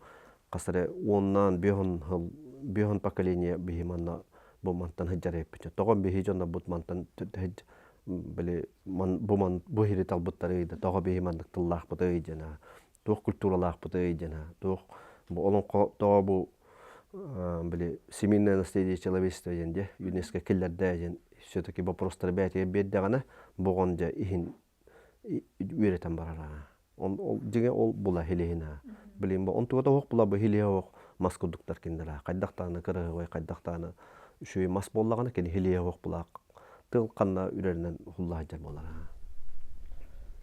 хас эрэ уоннаан биэһон сыл биэһон поколение биһи манна бу мантан сылдьар эппит тоҕо биһи дьоннорбут мантан били бу ман бу иһири талбыттарый да тоҕо биһи маннык тыллаахпытый диэн туох культуралаахпытый диэн туох бу олоҥхо тоҕо бу били семейное наследие человечества диэн дьэ ЮНЕСКО киллэрдэ диэн все-таки вопростары бэйэтигэр биэрдэҕинэ боҕон дьэ иһин үөрэтэн барара ол дьиҥэ ол була хилиһина билин бу онтуга да оһох була бу хилиһэ оһох мас курдуктар кинилэр хайдах даҕаны кыраһыабай хайдах даҕаны үчүгэй мас буоллаҕына кини хилиэ суох булаах тыл ханна үрэринэн уһулла сылдьар буолар.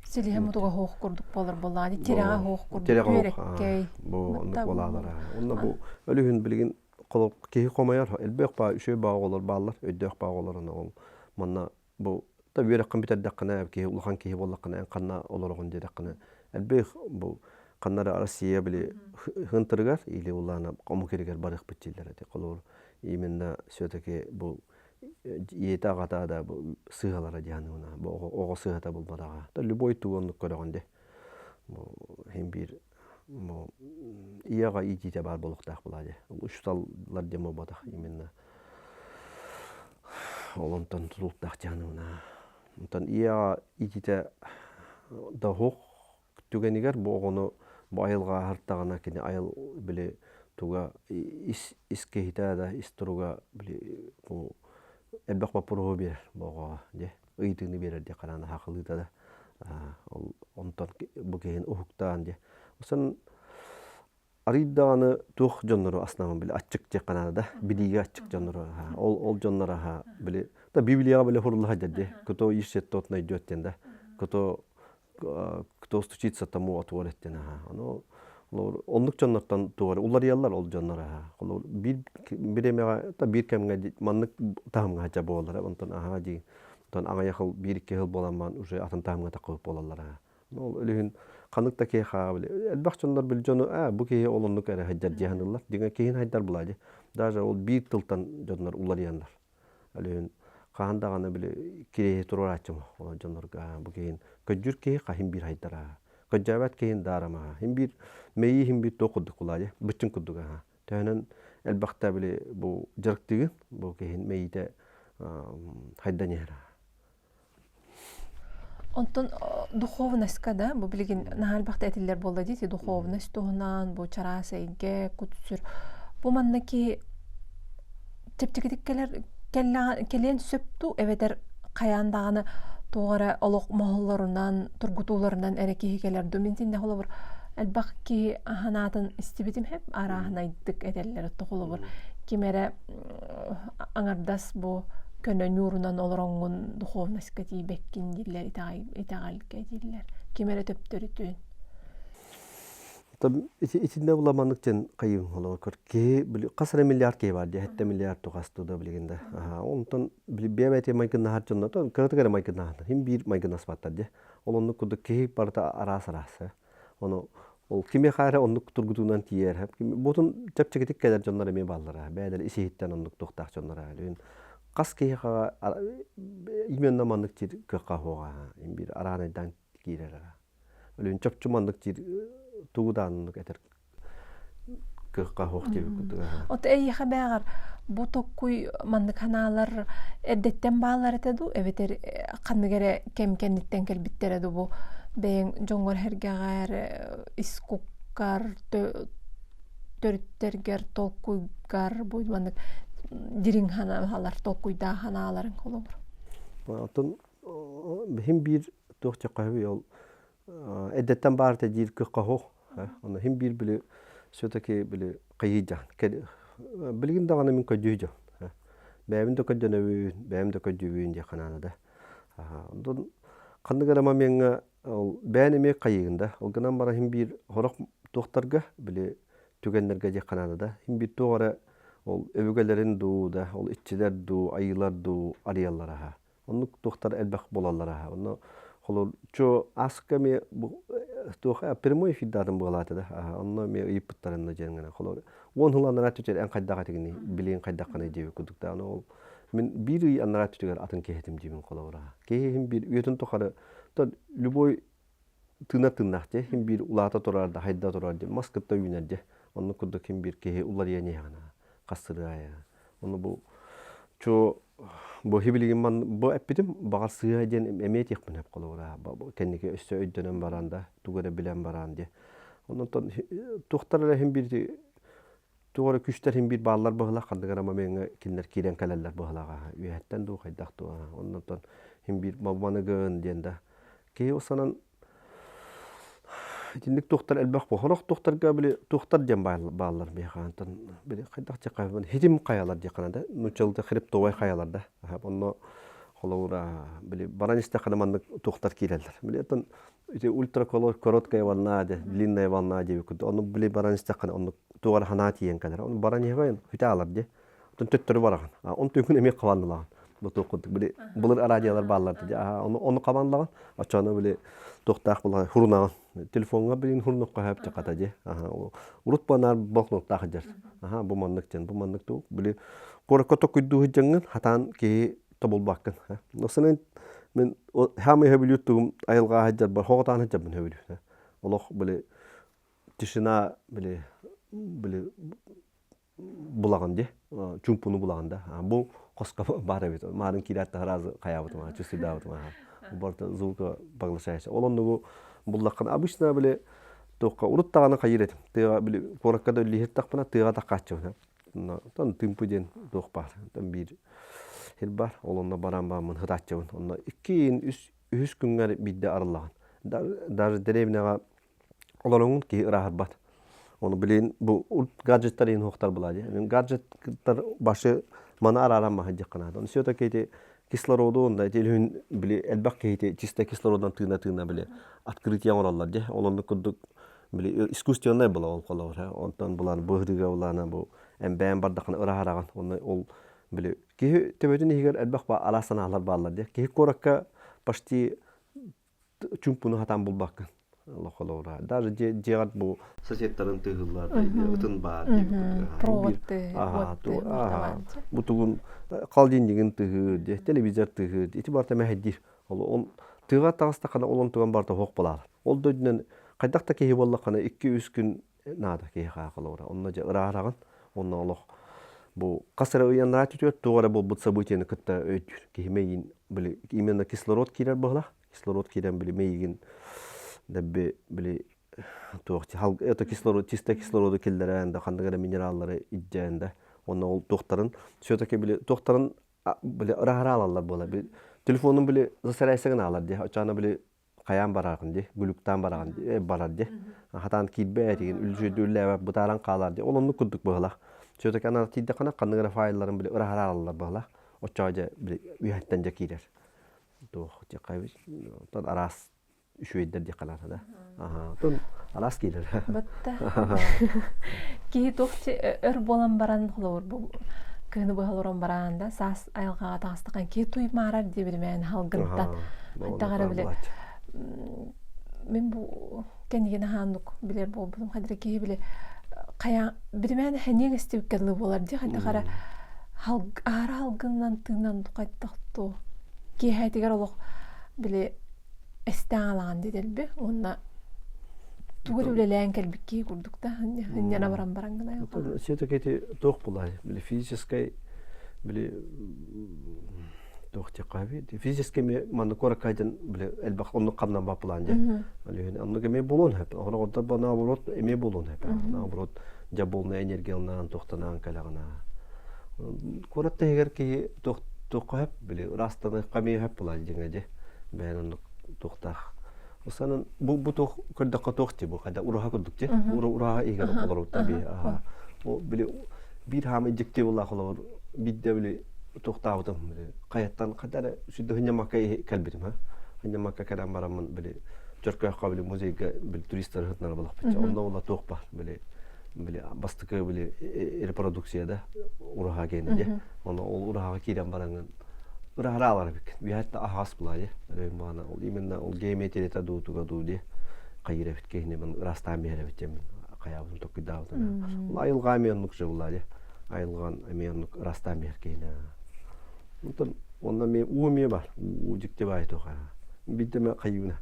Силиһэ мутуга хоох курдук буолар буоллаҕа тирэҕэ хоох курдук үөрэккэй. Бу оннук буолаалара. Онно бу өлүһүн билигин киһи хомойор элбэх баа үчүгэй баа оҕолор бааллар, өйдөөх баа оҕолор ол манна бу да үөрэххин бүтэрдэххинэ киһи улахан киһи буоллаххына эн ханна олороҕун диэтэххинэ элбэх бу ханна эрэ Россия били хынтырыгар или улаана омук иригэр барыахпыт дииллэр эти холобур именно все-таки бу ийэтэ аҕата да бу сыыһалара диэн бу оҕо сыыһата булбатаҕа да любой тугу оннук көрөҕүн де бу хин биир бу ийэҕэ иитиитэ баар буолуохтаах буолаа дии учууталлар диэн буолбатах именно Ол онтон тутулуктаах дьаһаныбына. Онтон ийэҕэ иитиитэ да оһох түгэнигэр бу оҕону бу айылҕа аһартаҕына кини айыл били туга ис ис киһитэ да ис туруга били бу элбэх боппуруоһу биэрэр бу оҕоҕо дьэ ыйытыыны биэрэр диэх хараана хахылыыта да ол онтон бу киһини уһуктаан дьэ осон Арыый даҕаны туох дьоннору основном били аччык диэххэ наада да, билиигэ аччык дьоннору ол ол дьоннор аһа били да Библияҕа били хуруллаһа дьэ кто ищет тот найдет диэн да кто кто стучится тому отворит диэн аха ону оннук дьоннортон тугар уларыйаллар ол дьоннор аха холобур биир бириэмэҕэ та биир кэмҥэ маннык таһымҥа сылдьар буолаллара онтон аһаа дии онтон аҕыйах хыл биир икки хыл буолан баран уже атын таһымҥа таххыбыт буолаллар аха Ол үлүһүн ханнык да киһи хаа били элбэх дьоннор били дьону аа бу киһи ол оннук эрэ хайдар дии саныыллар. Дьиҥэ киһин хайдар булаа дии. Даже ол биир тылтан дьоннор уларыйаннар. Үлүһүн хаһан даҕаны били кириэһи туруорааччым ол дьоннорго бу киһин көдьүүр киһи хаһын биир хайдара. Көдьөөбөт киһин даарама. Хин биир мэйии хин биир туох курдук булаа дии. Быччын курдук аха. Төһөнөн элбэхтэ били бу дьарыктыгын бу киһин мэйиитэ хайдан иһэр. Онтон духовноска да, бу билигин наһаа элбэхтэ этиллэр буолла дии, духовность туһунан, бу чараас эйгэ, кут-сүр. Бу манна киһи чэпчэкитик кэлэр кэлиэн сөп дуу, эбэтэр хайаан даҕаны туох эрэ олох моһоллорунан, тургутууларынан эрэ киһи кэлэр дуу. Мин синнэ холобур элбэх киһи санаатын истибитим хэп арааһынайдык этэллэр. Холобур ким эрэ аҥардас бу көнө ньуурунан олороҥҥун духовноска тиийбэккин дииллэр итэҕэлгэ дииллэр ким эрэ төптөрүтүн Итиннэ була маннык диэн хайыым холобур киһи хас эрэ миллиард киһи бар дии 7 миллиард тухастыы да билигин да онтон биэбэти майгыннаһар дьонно кыратык эрэ майгыннаһар хим биир майгыннаспаттар дии ол оннук курдук киһи барыта араас араас Ону ол кимиэхэ эрэ оннук тургутуунан тиийэр. Бутун чэпчэкитик кэлэр дьоннор эмиэ бааллара. Бэйэлэр ис-иһиттэн оннук туохтаах дьоннор Үлүн хас киһиэхэ именно маннык диир кыахха суоҕа. Биир араанайдаан киирэр. Үлүн чопчу маннык диир тугу да оннук этэр кыахха суох диэбит курдук. От эйиэхэ бээҕэр бу токкуй маннык ханаалар эрдэттэн бааллар этэ дуу эбэтэр ханнык эрэ кэм кэнниттэн кэлбиттэрэ дуу бу бэйэҥ дьоҥҥор сэргэҕэр ис куккар төрүттэргэр толкуйгар бу маннык дириҥ ханаалар толкуйдаах ханааларыҥ холобур Оттон биһим биир туох чөккөһүбүй ол Эрдэттэн баар этэ диир кыахха суох. Онно син биир били все-таки били хайыы Билигин даҕаны мин көрдүү дьон. Бэйэбин да көрдөнөбүн, бэйэм да көрдүүбүн диэххэ наада да. Онтон ханнык эрэ момеҥҥа ол бэйэн эмиэ хайыыгын да. Ол гынан баран син биир сорох туохтарга били түгэннэргэ диэххэ наада да. Син биир туох эрэ ол өбүгэлэрин дуу да, ол иччилэр дуу, айыылар дуу арыйаллар аһа. Оннук туохтар элбэх буолаллар Онно холор чо аска эмиэ туох прямой эфирдаатын буолаата да онно эмиэ ыйыппыттарынна диэн гына холор уон хыл анараа түтэр эн хайдах этигини билиэн хайдаххыный диэбит курдук да ол мин биир ый анараа түтүгэр атын киһитим диибин холобура киһи биир үйэтин тухары то любой тыына тыыннаах дии хим биир улаата турар да хайда турар дии мас кытта үүнэр дии оннук курдук хим биир киһи уларыйан иһэҕин хас сырыа ону бу чо бу хибилигин ман бу эппитим баҕар сыыһа диэн эмиэ этиэхпин сөп холобура кэнники өссө өйдөнөн баран да тугу эрэ билэн баран диэ онтон туохтар эрэ хим биир туох эрэ күстэр хим биир бааллар быһылах ханнык эрэ момеҥҥа кинилэр киирэн кэлэллэр быһылаҕа үөһэттэн дуу хайдах дуу оннотон хим биир маманыгын диэн да Киһи санан Итинник туохтар элбэх буо. Сорох туохтарга били туохтар диэн бааллар биһиэхэ. Онтон били хайдах диэххэ хитим хайалар диэххэ да нууччалыыта хребтовай хайалар да. Онно холобура били баран истэххинэ маннык туохтар киирэллэр. Били оттон ити ультракороткая волна де длинная волна диэбит курдук. Ону били баран истэххинэ оннук туох эрэ санаа тиийэн кэлэр. Ону баран иһэбин бүтэ аалар дии. Оттон төттөрү бараҕын. Он түҥкүн эмиэ хабанлаҕын. Бу туох курдук били былыр араадьыйалар бааллар дии. Ону ону хабанлаҕын. Оччону били туохтаах булаҕын хурунаҕын. Телефоҥҥа билин хурунукка хөп чаката дии. Урут банаар блокноттаах дьэр. Аха бу маннык диэн, бу маннык туу. Били куоракка токуйдуу сылдьаҥҥын хатаан киһи тобулбаккын. Осынан мен хаамай хөбүлүүр тугум айылҕа сылдьарбар хоҕотаан сылдьарбын хөбүлүүр. Олох били тишина били били булаҕын дии чуумпуну булаҕын да бу хоско баар эбит маарын киирээт сразу хайаабытым чувствуйдаабытым барыта звука поглощаешься ол оннугу буллаххына обычно били туохха урут даҕаны хайыыр этим тыаҕа били куоракка да үллиһиттахпына тыаҕа таххааччыбын оттон тыымпы диэн туох баар оттон биир сир бар ол онно баран бааммын хытааччыбын онно икки үс үһүс күҥҥэр биирдэ арыллаҕын даже дэриэбинэҕэ Олороҥун киһи ырааһырбат. Ону билигин бу гаджеттар иһин уһуктар была дии. Гаджеттар башы маны арааран маһы диэххэ наада. Ону все-таки ити кислороду онда ити илүһүн били элбэх киһи чисто кислородон тыына-тыына били открытие оҥороллор дии. Ол оннук курдук били искусственнай была ол холобур. Онтон булан быһырыга булаана бу эмбээн бардахына ырааһыраҕын. Онно ол били киһи төбөтүн иһигэр элбэх араас санаалар бааллар дии. Киһи куоракка почти чуумпуну сатаан булбаккын холобура даже дьиэҕэр бу соседтарын тыыһыллар ытын баар бу тугун холодильнигын тыһыыр телевизор тыһыыр ити барыта мэһэйдиир ол тыаҕа таҕыстаххына ол онтуган барыта суох буолаар ол да үрдүнэн хайдах да киһи буоллаххына 2-3 күн наада киһиэхэ холобура онно дьэ ыраараҕын онно олох бу хас эрэ ыйаннара түтүөр туох эрэ буолбут событиены кытта өйдүүр киһи мэйиин били именно кислород киирэр быһылаах кислород киирэн били мэйигин дэбби били туох это кислород чисто кислороду киллэрэн да ханнык эрэ минераллары иддьээн да онно ол туохтарын все-таки били туохтарын били ыраһара алаллар буола телефонун били засарайсыгын аалар дии оччоҕуна били хайаан бараҕын дии гүлүктаан бараҕын дии барар дии хатаан киирбэ этигин үллүшүйдү үллээбэт бытааран хаалар дии ол оннук курдук быһылах все-таки ана тиийдэххинэ ханнык эрэ файлларын били ыраһара алаллар быһылах оччоҕо дьэ били үөһэттэн дьэ киирэр туох диэххэ оттон араас үчүгэйдэр диэххэ наада да оттон араас киирэр Батта киһи туох өр буолан баран холобур бу кыһыны быһа олорон бараан да саас айылҕаҕа таҕыстахан киһи туймаарар диэбитимээн халгынтан хайдах эрэ били мин бу кэннигин аһааннук билэр буолбутум хадра киһи били хайа биримээн хэниэҥ истибиккэ дылы буолар дии хайдах эрэ аара алгыннан тыынан хайдах туу киэһээтигэр олох били эстээн алаҕан диэтэлби уонна тугу эрэ үлэлээн кэлбит киһи курдук да ынньана баран баран гына все-таки ити туох булай били физическай били туох диэххэ физически манна куоракка дьон били элбэх оннук хамнан баппылаан дьэ оннук эмиэ буолуон сөп оҕолор наоборот эмиэ буолуон сөп наоборот дьэ буолна энергиялаан туохтанаан кэлэҕинэ куорат таһыгар киһи туохха сөп били ыраастаныахха эмиэ сөп буолаан дьиҥэ дьэ бэйэн оннук туохтаах Осанан бу бу туох көрдөххө туох ти бу хайда ураһа курдук ти ураһа иһигэр олорбуттар би о били биир хаамай дьикти буоллаах олоор биирдэ били туохтаабытым били хайаттан хайда эрэ сүдү хынньамакка кэлбитим ха хынньамакка кэлэн бараммын били Чөркөөххө били музейга били туристар ыһытынар буолахпыт онно ула туох бар били били бастакы били репродукцияда ураһа киэнэ дьэ ону ол ураһаҕа киирэн бараҥҥын ыраһараалар эбиккин үһэт да аһаас булаа дьэ маана ол именно ол геометрията дуу туга дуу дии хайыыр эбит киһини мин ыраастаан биэрэр эбит диэммин хайаабытын толкуйдаабытым ол айылҕа эмиэ оннук же булаа дьэ айылҕан эмиэ оннук ыраастаан биэрэр киһини онтон онно эмиэ уу эмиэ бар уу дьикти баай туох биирдэ эмэ хайыыбына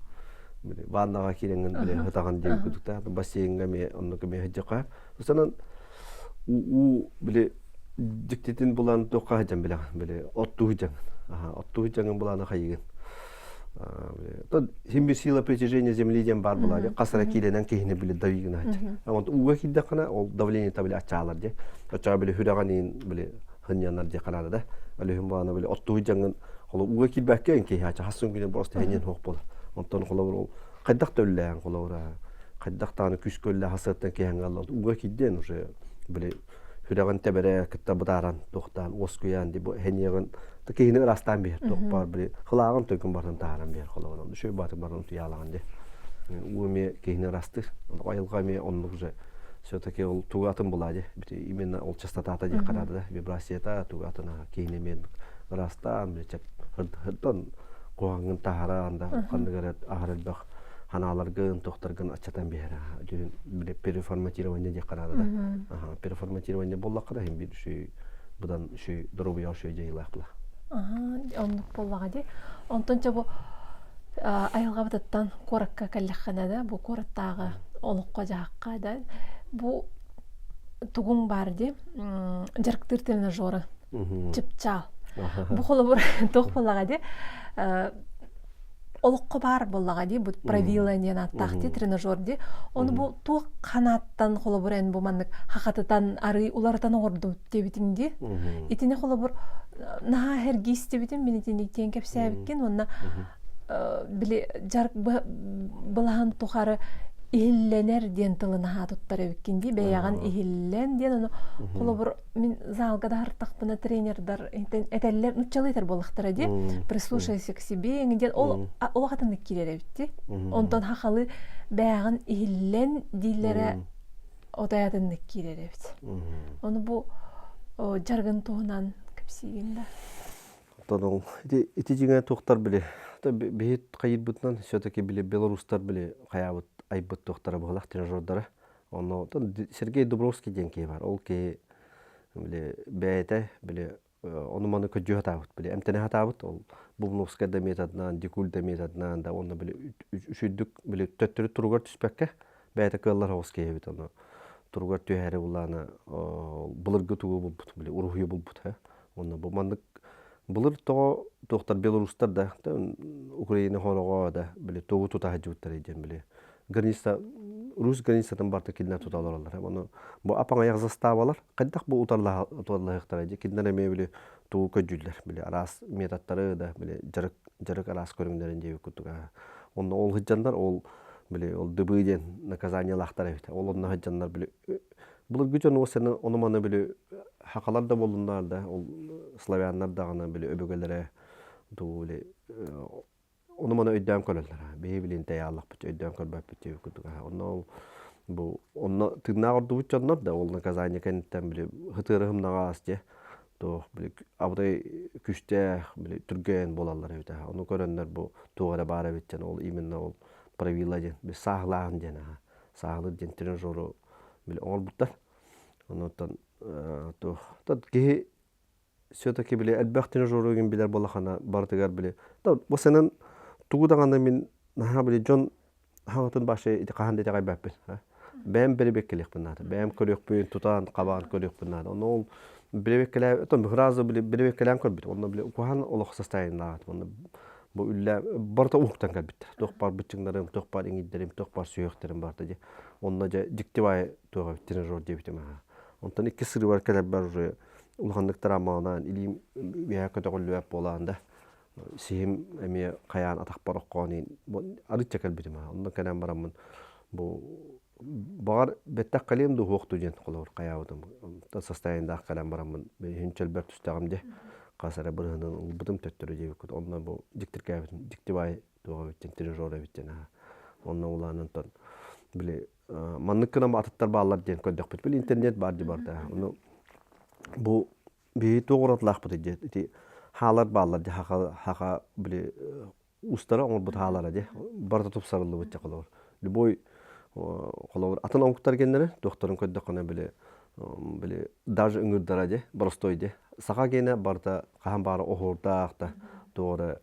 ваннаҕа киирэҥҥин били ытаҕын диэн курдук бассейҥҥа эмиэ оннук эмиэ сылдьыахха Санан уу били дьиктитин булан туохха сылдьан билэҕин били оттуу сылдьаҥын оттуу сылдьаҥын булааны хайыгын син бир сила притяжения земли диэн баар буолаа хас эрэ киилэнэн киһини били дави гына сылдьар ууга киирдэххинэ ол давлениета били аччаалар дии оччоҕо били сүрэҕин иин били хынньанар дии ханаада да алүһүн буолаана били оттуу сылдьаҥҥын холо ууга киирбэккэ киһи ача хас күн просто хэнньэн суох буолар онтон холобур ол хайдах да үллээн холобура. Хайдах даҕаны күүс көллөөх асыаттан киһэҥҥэ аллан ууга киирдиэн уже били сүрэҕин тэбэрэ кытта бытааран туохтаан уоскуйаан ди бу эһэниэҕин киһини ыраастаан биһэр туох баар били хылааҕын тойгун барытын таһааран биһэр холобурун үчүгэй баатык барытын утуйаалаҕын ди уу эмиэ киһини ыраастыыр айылҕа эмиэ оннук уже все-таки ол тугу атын булаа ди именно ол частотата диэххэ наада да вибрацията тугу атын киһини эмиэ ыраастаан били чэп хырдан куһаҕаҥҥын таһааран да ханнык эрэ аһар элбэх ханааларгын, туохтаргын аччатан биһэр. Били переформатирование диэххэ наада да. Переформатирование буоллахха да иһин биир үчүгэй быдан үчүгэй доруобуйаҕа үчүгэй дьайыылаах була. Оннук буоллаҕа дии. Онтон чэ бу айылҕабытыттан куоракка кэллэххинэ да, бу куораттааҕы олоххо-дьаһахха да бу тугуҥ баар дии дьарыктыыр тренажеры чыпчаал. Бу холобур туох буоллаҕа дии олоххо баар буоллаҕа дии бу правила диэн ааттаах дии тренажер дии ону бу туох ханааттан холобур эн бу маннык хахатытан арый уларытан оҥордум диэбитиҥ дии итини холобур наһаа эргии истибитим мин итинник диэн кэпсээбиккин уонна били дьарык былаһын тухары иһиллэнэр диэн тылы наһаа туттар эбиккин дии бэйэҕин иһиллэн диэн ону холобур мин залга да хартахпына тренердар этэллэр нуччалыы этэр буоллахтара дии прислушайся к себе диэн ол олох атыннык киирэр эбит дии онтон хахалы бээҕин иһиллэн дииллэрэ отой атыннык киирэр эбит ону бу жаргын туһунан кэпсиигин да. Оттон ол ити ити дьиҥэ туохтар били биһи хайырбытынан все-таки били белорустар били хайаабыт айбыт туохтара быһылах тренажердара. Онно Сергей Дубровский диэн киһи бар. Ол киһи били бэйэтэ били ону-маны көдьүү сатаабыт, били эмтэнэ сатаабыт. Ол Бубновскай да методынан, Дикуль да методынан да уонна били үчүйдүк били төттөрү туругар түспэккэ бэйэтэ кыаллар оҕус киһи эбит ону туругар түһээри буллаана былыргы тугу булбут, били уруһуйу булбут. Онно бу маннык былыр тоҕо туохтар белорустар да Украина хороҕо да били тугу тута сылдьыбыттар диэн били граница Русь границатын барыта кинилэр тута олороллор. Ону бу апаҥайах заставалар хайдах бу утарлаһыахтара дии кинилэр эмиэ били тугу көдьүүллэр били араас методтары да били дьарык дьарык араас көрүҥнэрин диэбит курдук. Онно ол сылдьаннар ол били ол дыбыы диэн наказаниелаахтар эбит. Ол онно сылдьаннар били былыргы дьон уосаны ону-маны били хакалар да буоллуннар да ол славяннар даҕаны били өбүгэлэрэ дуу били ону-маны өйдөөн көрөллөр. Биһи билин тэйааллахпыт өйдөөн көрбөппүт диэбит курдук. Онно ол бу онно тыыннаах ордубут дьоннор да ол наказание кэнниттэн били һытыарыһымнаҕаас дьэ туох били абытай күстээх били түргэн буолаллар эбит. Ону көрөннөр бу туох эрэ баар эбит диэн ол именно ол правила диэн били сааһылааһын диэн аха сааһылыыр диэн тренажеру били оҥорбуттар. Онуттан туох киһи все-таки били элбэх тренажеру билэр буоллахына барытыгар били бу сенен тугу даҕаны мин наһаа били дьон хаҥатын башы ити хаһан да итэҕэйбэппин бэйэм бэрэбиэккэлиэхпин наада бэйэм көрүөхпүн тутаан хабаан көрүөхпүн наада онно ол бэрэбиэккэлээ оттон сразу били бэрэбиэккэлээн көрбүт онно били куһаҕан олох состояниелаах онно бу үллэ барыта уһуктан кэлбиттэр туох баар быччыҥнарым туох баар иҥиирдэрим туох баар сүһүөхтэрим барыта дьэ онно дьэ дьикти баайы туох эбит тренажер диэбитим аха онтон иккис сырыыбар кэлэрбэр уже улаханнык травмалаан илиим үөһэ көтөҕүллүбэт буолаан да сиһим эмиэ хайаан атахпар оххоон арыычча кэлбитим аа онно кэлэн бараммын бу баҕар бэттэх кэлиэм дуу суох дуу диэн холобур хайаабытым состояниедаах кэлэн бараммын иһин чөлбөр түстэҕим дии хас эрэ бырыһынан ылбытым төттөрү диэбиккит онно бу дьиктиркээбитим дьикти баай туох эбит диэн тренажер эбит диэн аа онно улаанан били маннык гынан атыттар бааллар диэн көрдөхпүт. Били интернет баар дии барда. Ону бу биһи туох уратылаахпытый диэ ити хаалар бааллар дии хаха хаха били устара оҥорбут хаалара дии барыта тупсарыллыбыт дьэ холобур любой холобур атын омуктар геннэрэ туохтарын көрдөххүнэ били били даже ыҥырдара дии боростой дии саха гиэнэ барыта хаһан баара оһуордаах да туох эрэ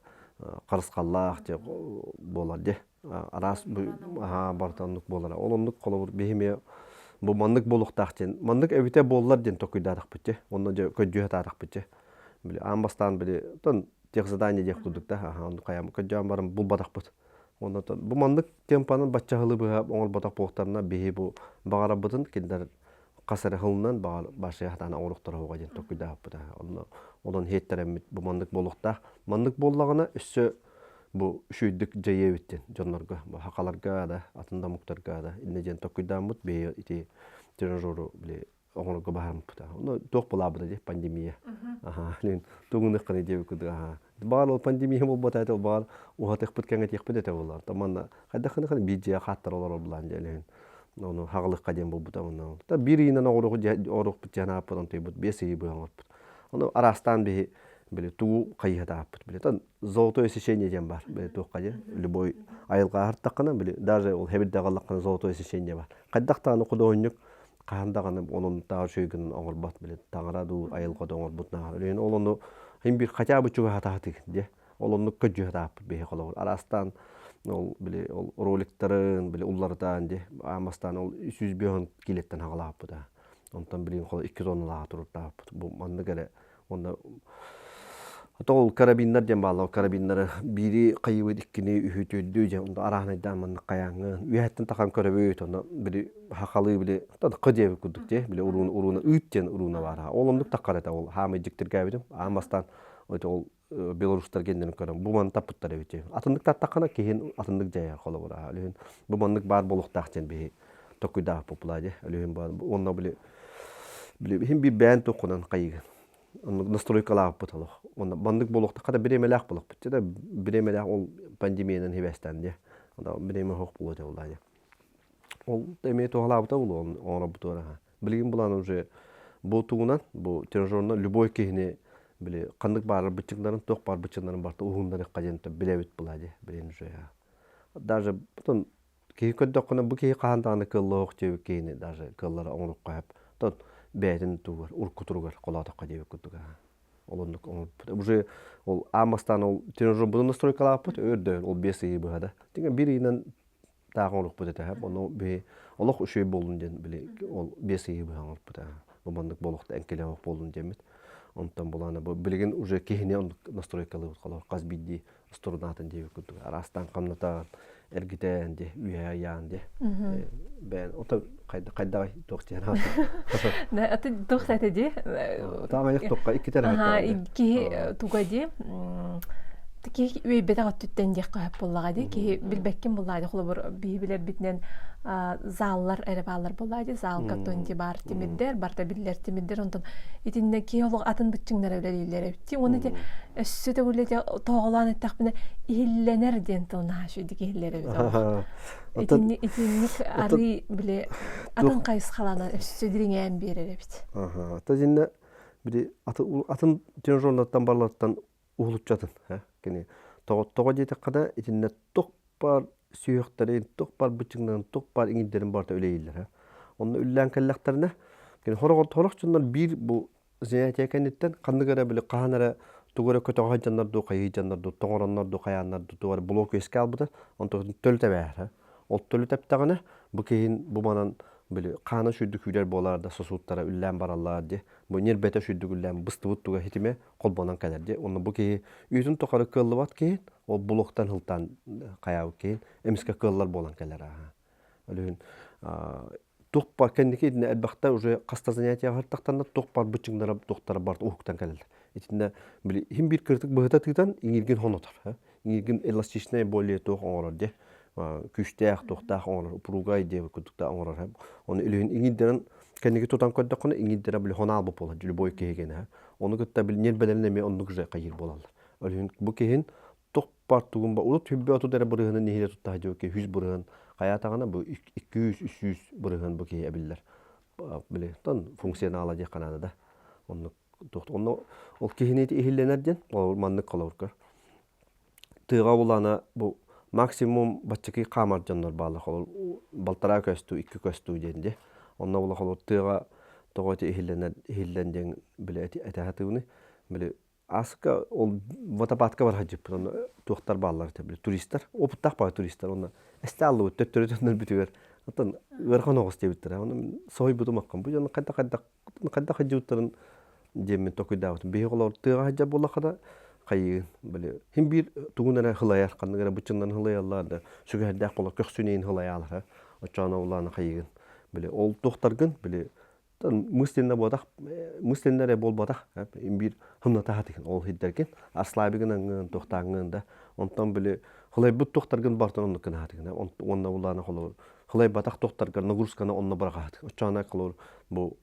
харысхаллаах дьэ буолар дии араас барыта оннук буолара. Ол оннук холобур биһи эмиэ бу маннык буолуохтаах диэн маннык эбитэ буоллар диэн толкуйдаатахпыт дьэ. Онно дьэ көрдүү сатаатахпыт дьэ. Били аан бастаан били тон техзадание диэх курдук да аха оннук хайаан көрдөөн баран булбатахпыт. Онно бу маннык темпанан баччаһылы быһа оҥорботох буолуохтарына биһи бу баҕарабытын кинилэр хас эрэ сылынан баҕар башыа сатаан оҥоруохтара уоҕа диэн толкуйдаабыппыт. Онно онон иһиттэрэммит бу маннык буолуохтаах. Маннык буоллаҕына өссө. Бу үчүгэйдик дьайыа эбит диэн дьоннорго, бу хахаларга да, атын да омуктарга да иннэ диэн толкуйдааммыт биһи ити тренажеру били оҥорорго баһарыммыта. Ону туох булаабыта дии пандемия. Аха, лин тугунук диэбит курдук аха. Баар ол пандемия буолбата этэ, баар уһатыахпыт кэҥэтиэхпит этэ буолла. Манна хайдах гына биир дьиэ хааттар олорор булаан дьэ ону хаҕылыкка диэн буолбута онно. Та биир ыйынан оҥоруохпут диэн ааппыт онтуйбут 5 ыйы быһа оҥорбут. Ону араастаан биһи били тугу хайыһатааппыт били тон золотое сечение диэн бар били туохха диэн любой айылҕа аһартаххына били даже ол хэбирдэҕаллаххына золотое сечение бар хайдах даҕаны худуоһунньук хаһан даҕаны онон тааҕар үчүгэй гынан оҥорбот били таҥара дуу айылҕа да оҥорбут нааҕар Өлүөн ол ону хин бир хотя бы чугаһатаатык диэ ол оннук көдьүһэтааппыт биһи холобур араастаан ол били ол роликтарын били улларытаан дии аамастаан ол 105 килеттен хаҕалааппыта онтон билигин хол 2 тонналааҕа туруктааппыт бу маннык эрэ Уонна ол карабиннар диэн бааллар. Карабиннары биири хайыбыт, иккини, үһү, төрдү дьэ онно арааһынайдаан маннык хайааҥҥын үөһэттэн тахан көрөбүт. Онно били хахалыы били кы диэбит курдук дии. Били урууна урууна ыыт диэн урууна баар. Ол оннук таххар этэ ол хаамай дьиктиргээбитим. Аан бастаан ол белорустар геннерин көрөн бу маны таппыттар эбит. Атыннык таттаххына киһин атыннык дьайар холобура. Өлүһүн бу маннык баар буолуохтаах диэн биһи токуйдаах попула дии. Өлүһүн баар уонна били Били иһин биир бэйэн туоххунан хайыгын. Оннук настройкалаабыппыт олох. Онно маннык буолуохтахха да бириэмэлээх буолуохпут. Да бириэмэлээх ол пандемиянан хибэстээн диэ. Онно бириэмэ суох буолуо этэ буоллаа диэ. Ол эмиэ туһалаабыта буолуо оҥоробутугар аха. Билигин булан уже бу тугунан бу тренажерынан любой киһини били ханнык баарар быччыҥнарын туох баар быччыҥнарын барыта уһуннарыахха диэн билэбит буолаа диэ. Билигин уже даже потом Киһи көрдөххүнэ, бу киһи хаһан даҕаны кыаллыах диэбит киһини даже кыаллара оҥоруохха сөп. Оттон бэйэтин тугар, урукку туругар холоотоххо диэбит курдук ол оннук оҥорбут. Уже ол аан бастаан ол тренажербутун настройкалаабыппыт өрдөөн ол 5 ыйы быһа да. Тиҥэ биир ыйынан таах оҥоруохпут этэ. Ону биһи олох үчүгэй буоллун диэн били ол 5 ыйы быһа оҥорбут. Бу маннык буолуохта эҥкилэ буоллун диэммит. Онтон булаана бу билигин уже киһини оннук настройкалыыбыт холобур хас биирдии устурунаатын диэбит курдук араастаан хамнатан эргитэн де үөһэ ыйаан де бэйэн ото хайдаҕай туох диэн аты туох этэ ди таамайах туохха иккитер киһи туга ди киһи үөйбэтэх өттүттэн диэххэ сөп буоллаҕа дии киһи билбэккин буллаа дии холобур биһи билэрбитинэн заллар эрэ бааллар буоллаа дии залга тонти баар тимирдэр барыта биллэр тимирдэр онтон итиннэ киһи олох атын быччыҥнара үлэлииллэр эбит дии уонна ити өссө төгүл ити тоҕолоон эттэхпинэ иһиллэнэр диэн тыл наһаа үчүгэй иһиллэр эбит итинник итинник арыы били атын хайысхаланан өссө дириҥээн биэрэр эбит Ата дьиннэ били атын тренажернартан барыларыттан уһулуччатын кини тоҕо диэтэххэ да итиннэ туох баар сүһүөхтэрин туох баар быччыҥнарын туох баар иҥирдэрин барыта үлэлииллэр онно үллээн кэллэхтэринэ кини сорох дьоннор биир бу занятие кэнниттэн ханнык эрэ били хаһан эрэ тугу эрэ көтөҕө сылдьаннар дуу хайыы дьаннар дуу тоҥороннор дуу хайааннар дуу тугу эрэ блок үөскэ албыта онтон төлү тэбээһэ ол төлү тэптэҕинэ бу киһин бу манан били хаана сүүрдүк күүрэр буолаар да сосудтара үллээн бараллар дии бу ньирбэтэ сүүрдүк үллээн быстыбыт туга хитимэ холбонон кэлэр дии онно бу киһи үүтүн тухары кыаллыбат киһи ол блоктан хылтаан хайаабыт киһи эмискэ кыаллар буолан кэлэр ааһа Өлүһүн туох бар кэнники итиннэ элбэхтэ уже хаста занятияҕа сыртахтарына туох бар быччыҥнара туохтара барыта уһуктан кэлэллэр. Итиннэ били иһин биир кырытык быһыта тыытан иҥииргин хонотор. Иҥииргин эластичнай более туох оҥорор диэ күүстээх туохтаах оҥорор упругай диэбит курдук оҥорор. Ону илиһин иҥиирдэрин кэнники тутан көрдөххүнэ иҥиирдэрэ били хонаалбыт буолар любой киһигин. Ону кытта били ньиэрбэлэрин эмиэ оннук же хайыыр буолаллар. Өлүһүн бу киһин туох бар тугун ба урут хүббэ 30 эрэ бырыһыны нэһиилэ тутта сылдьыбыт киһи 100 бырыһын хайаатаҕына бу 200-300 бырыһын бу киһи эбиллэр били тон функционала диэххэ наада да оннук онно ол киһини иһиллэнэр диэн ол маннык холобурга тыаҕа булана бу максимум баччакый хаамар дьоннор бааллар холобур балтараа көстүү икки көстүү диэн дии онно була холобур тыаҕа тоҕо ити иһиллэнэр иһиллэн диэн били этэ сатыыбыный били Аска ол водопадка бар сылдьыппыт онно туохтар бааллар этэ били туристар опыттаах баҕайы туристар онно эстэ аллыбыт төттөрү төннөрбүтүгэр оттон ыарахан оҕус диэбиттэрэ ону мин соһуйбутум аххан бу дьон хайдах хайдах хайдах сылдьыбыттарын диэммин толкуйдаабытым биһиги олор тыаҕа сылдьар буоллахха хайыын били хин биир тугун эрэ хылайар ханнык эрэ быччыннан хылайаллар да сүгэһэрдээх буолар көхсүнэйин хылайаалар оччоҕуна улаана хайыгын били ол туохтаргын били. Мысленно буотах, мысленно эрэ буолбатах. Биир хымнатаһатыгын ол хиддэргин, арслаабигын аңҥын, туохтааҥҥын да. Онтон били хылайбыт туохтаргын бартан оннук гынаһатыгын. Уонна булаана холобур хылайбатах туохтаргар нагрузканы онно быраҕаһатыгын. Оччоҕуна холобур бу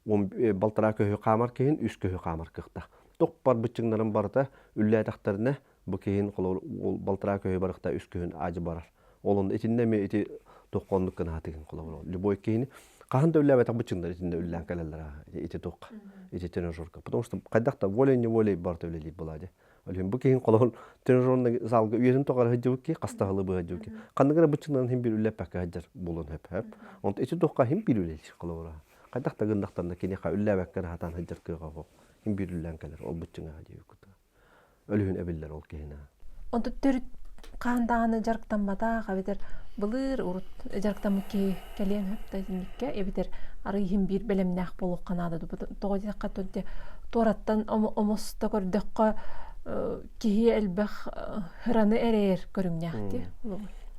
балтараа көһү хаамар киһин үс көһү хаамар кыахтаах. Туох бар быччыҥнарын барыта үллээтэхтэринэ бу киһин холобур ол балтараа көһү барыхта үс көһүн аадьы барар. Ол онно итиннэ эмиэ ити туохха оннук гынаһатыгын холобур любой киһини хаһан да үллээбэтэх быччыҥнар итиннэ үллээн кэлэллэр ити туохха ити тренажерка потому что хайдах да волей-неволей барыта үлэлиир буолаа дии. Ол иһин бу киһин холобур тренажерный залга үйэтин тоҕо сылдьыбыт киһи хаста сылы быһа сылдьыбыт киһи ханнык эрэ быччыҥнарын иһин биир үллэппэккэ сылдьар буолуон сөп сөп. Онтон ити туохха иһин биир үлэлиир холобура. Хайдах да гыннахтарына киниэхэ үллээбэккэ эрэ сатаан сылдьар кыаҕа суох. Иһин биир үллээн кэлэр ол быччыҥа диэбит курдук. Өлүһүн эбиллэр ол киһини. Онтон төрүт хаһан даҕаны дьарыктамматах эбэтэр былыр урут дьарыктаммыт киһи кэлиэн сөп да итинниккэ эбэтэр арый иһин биир бэлэмнээх буолуохха наада тоҕо диэххэ төнтө туораттан омосто көрдөххө киһи элбэх ыраны эрэйэр көрүҥнээх дии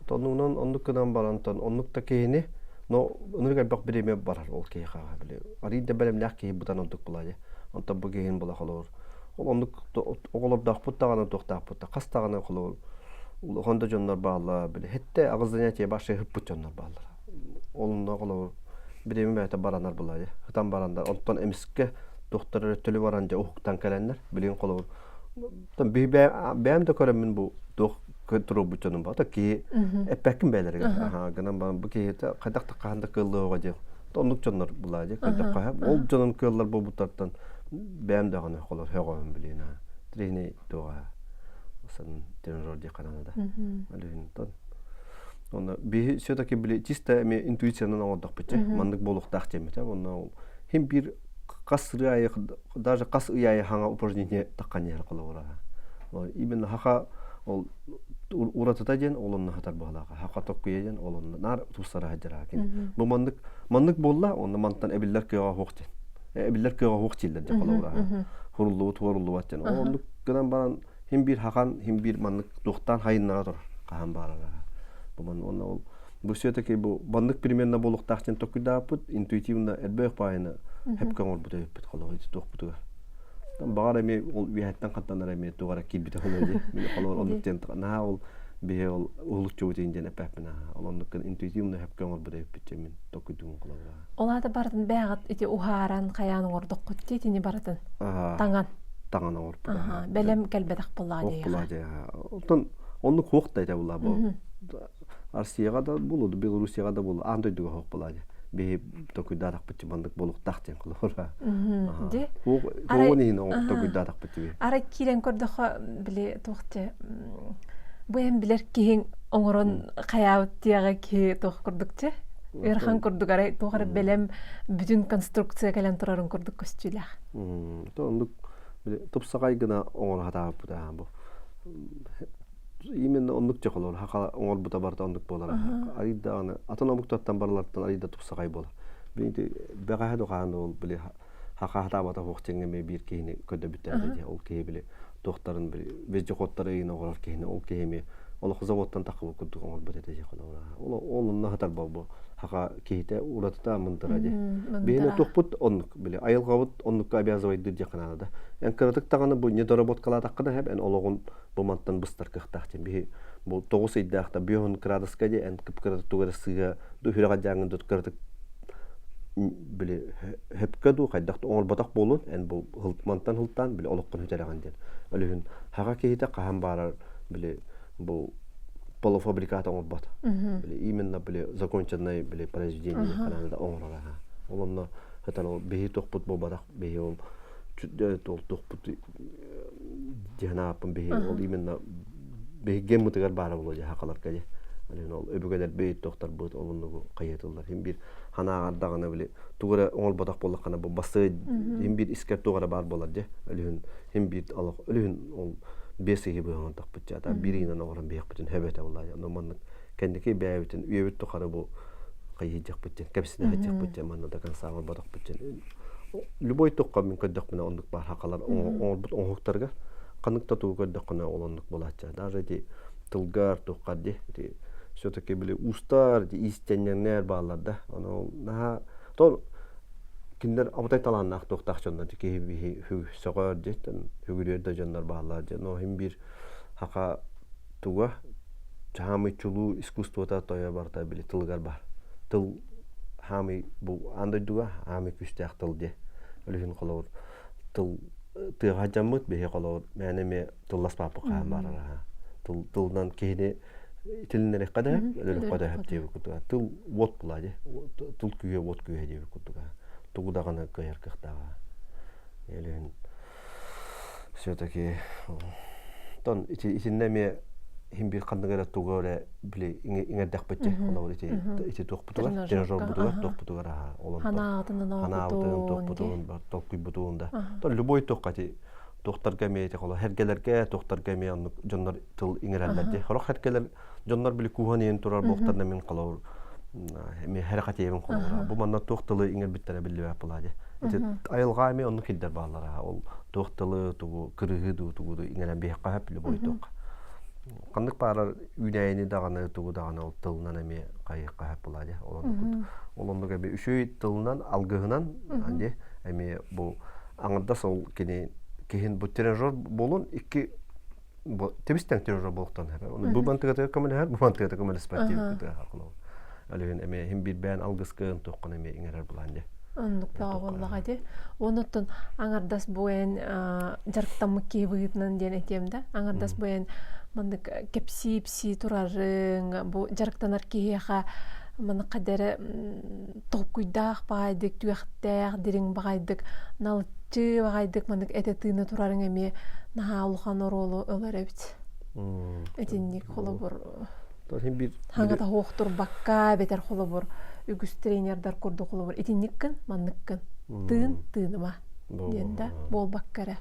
Оннугунан оннук гынан барантан оннук да киһини но ынырык элбэх бириэмэ барар ол киһиэхэ били арый да бэлэмнээх киһи бытан онтук була дии онтон бу киһин була холобур Ол оннук оҕолордоохпут даҕаны туохтаахпыт да хас даҕаны холобур улахан да дьоннор бааллар били хэттэ аҕыс занятие башай ыппыт дьоннор бааллар. Олунна холобур бириэмэ бэйэтэ баранар булаайа. Ытан барандар онтон эмискэ туохтар эрэ төлү баран дьэ уһуктан кэлэннэр билигин холобур бэйэм да көрөммүн бу туох туруорбут дьонум ба киһи эппэккин бэйэлэригэр аха гынан баран бу киһитэ хайдах да хаһан да кыаллыаҕа диэн оннук дьоннор булаа дии көрдөххө ол дьонун кыаллар буолбуттартан бэйэм даҕаны холор һөҕөбүн билиэн аа тренер туоҕа сан тренажер диэххэ наада да онно биһи все-таки били чисто эми интуициянан оҥордохпут маннык буолуохтаах диэммит онно ол хим биир хас сырыы аайы даже хас ый аайы хаҥа упражнение таххан иһэр холобура именно хаха ол уратыта диэн ол онно хатар быһалааха хаха токкуйа диэн ол онно наар тупсара сылдьар кини бу маннык маннык буолла онно мантан эбиллэр кыаҕа суох диэн эбиллэр кыаҕа суох дииллэр дьэ холобура хуруллубут хуоруллубат диэн ол оннук гынан баран хим биир хахан хим биир маннык туохтаан хайыннара турар хаһан баарара бу ман онно ол бу все-таки бу баннык примерно буолуохтаах диэн токуйдааппыт интуитивно элбэх баайына хепке оҥорбут эбиппит холобур ити туохпутугар баҕар эмиэ ол үөһэттэн хаттанар эмиэ туох эрэ киирбитэ холуо дии мин холобур оннук диэн наһаа ол биһи ол уһулуччубут диэн эппэппин аа ол оннук интуитивно хепке оҥорбут эбиппит диэн мин токуйдуум холобура Ол аата барытын бэйэҕит ити уһааран хайаан оҥордоххут дии итини барытын таҥан таҥан оҥорбут бэлэм кэлбэтэх буоллаҕа дии Оттон оннук хуох да этэ була бу Россияҕа да булу Белоруссияҕа да булу аан дойдуга хуох була дии биһи токуйдаатахпыт маннык буолуохтаах диэн холобура ди хуоҕун иһин токуйдаатахпыт диби арай киирэн көрдөххө били туох те бу эн билэр киһиҥ оҥорон хайаабыт диэҕэ киһи туох курдук те ыарахан курдук арай туох эрэ бэлэм бүтүн конструкция кэлэн турарын курдук көстүүлээх то оннук тупсаҕай гына оҥоро сатаабыппыт бу именно оннук дьэ хаха оҥорбута барыта оннук буолар арыйда аны атын омуктартан барылартан арыйда тупсаҕай буолар били бэҕэһээ духаан ол били хаха хатаабата суох дьиҥҥэ эмиэ биир киһини көрдөбүттэрэ дии ол киһи били туохтарын били вездеходтары ыйын оҥорор киһини ол киһи эмиэ олох заводтан таххыбыт курдук оҥорбут этэ дии ол ол онно хатар бу хаха киһитэ уратыта мындыра дии биһине тухпут оннук били айылҕабыт оннукка обязывайдыр диэххэ наада да эн кыратык даҕаны бу недоработкалаатаххына хэп эн олоҕун бу мантан быстар кыахтаах диэн биһи бу тоҕус ыйдаахта биоһун кырадыска дии эн кып-кыратык тугу эрэ сыыһа үһүрэҕэ дьааҥын дут кыратык били хөпкө дуу хайдах оҥорботох буолун эн бу мантан һылтаан били олоххун сүтэрэҕин диэн өлүһүн хаха киһитэ хаһан баарар били бу полуфабрикат оҥорбот били именно били законченное били произведение ханааны да оҥорор аха ол онно хатан ол биһи туохпут буолбатах биһи ол ол туохпут диэн ааппын биһи ол именно биһи геммытыгар баара буолуо дьэ хахаларга дьэ ол өбүгэлэрбит туохтарбыт ол оннугу хайытыллар хин биир ханааҕар даҕаны били тугу эрэ оҥорботох буоллаххына бу бассыы хин биир искэр туох эрэ баар буолар дьэ өлүһүн хин биир олох өлүһүн ол биэс ыйы быһа оҥордохпут дьэ ата биир ыйынан оҥорон биһиэхпитин хөбөтө буолла дьэ маннык кэнники бэйэбитин үйэбит тухары бу хайыйдьахпыт диэн кэпсэнэ сылдьыахпыт диэн манна до конца оҥорботохпут диэн любой туохха мин көрдөхпүнэ оннук баар хахалар оҥорбут оҥоһуктарга ханнык да тугу көрдөххүнэ ол оннук буолааччы даже ити тылгар туоххар ди ити все-таки били уустар ити иистэнньэҥнэр бааллар да ону наһаа то Кинилэр абытай талааннаах туохтаах дьоннор киһи биһи сөҕөр диэттэн үгүрүөр да дьоннор бааллар диэн но иһин биир хака туга хаамый чулуу искусствота тойо барыта били тылыгар бар тыл хаамый бу аан дойдуга хаамый күүстээх тыл диэ өлүһүн холобур тыл тыаҕа дьаммыт биһи холобур мээнэ эмиэ тылласпаппыт хаһан баарара тыл тылынан киһини итилиннэриэххэ да өлөрүөххэ да сөп диэбит курдуга тыл уот була дии тыл күүһэ уот күүһэ диэбит курдуга тугу даҕаны кыайар кыахтааҕа Элин все-таки тон ити итиннэ эмиэ иһин биир ханнык эрэ тугу эрэ били иҥэрдэхпит дии холобур ити ити туохпутугар тренажербутугар туохпутугар аха ол ханаабытын ханаабытын туохпутун толкуйбутун да то любой туохха ити туохтарга эмиэ ити холо эргэлэргэ туохтарга эмиэ оннук дьоннор тыл иҥэрэллэр дии хорох эргэлэр дьоннор били кууһан иһин турар буолтарына мин холобур эмиэ хэрэхэтиэбин холобура бу манна туох тылы иҥэрбиттэрэ биллибэт буолаа дии ити айылҕа эмиэ оннук кирдэр бааллара ол туох тылы тугу кырыһы дуу тугу дуу иҥэрэн биһиэххэ сөп любой туох ханнык баарар үүнээйини даҕаны тугу даҕаны ол тылынан эмиэ хайыахха сөп буолаа дии ол оннук ол оннук эмиэ үчүгэй тылынан алгыһынан дии эмиэ бу аҥардас ол кини киһин бу тренажер буолун икки тэбис-тэҥ тренажер буолуохтан эбэ. Бу мантыгатыгар көмөлөһөр, бу мантыгата көмөлөспөт диэбит Алүһүн эмиэ иһин биирбээн алгыскын туоххун эмиэ иҥэрэр булаан дии. Оннук бөҕө буоллаҕа дии. Онуттан аҥардас бу эн дьарыктаммыт киһи быһыытынан диэн этиэм да. Аҥардас бу эн маннык кэпсии-ипсии турарыҥ, бу дьарыктанар киһиэхэ маннык хадэрэ толкуйдаах баҕайдык, түгэхтээх, дириҥ баҕайдык, налыччы баҕайдык маннык этэ тыына турарыҥ эмиэ наһаа улахан оруолу ылар эбит. Итинник холобур хаҥата суох турбакка эбэтэр холобур үгүс тренердар курдук холобур итинниккин манныккын тыын тыыныма диэн да буолбакка эрэ.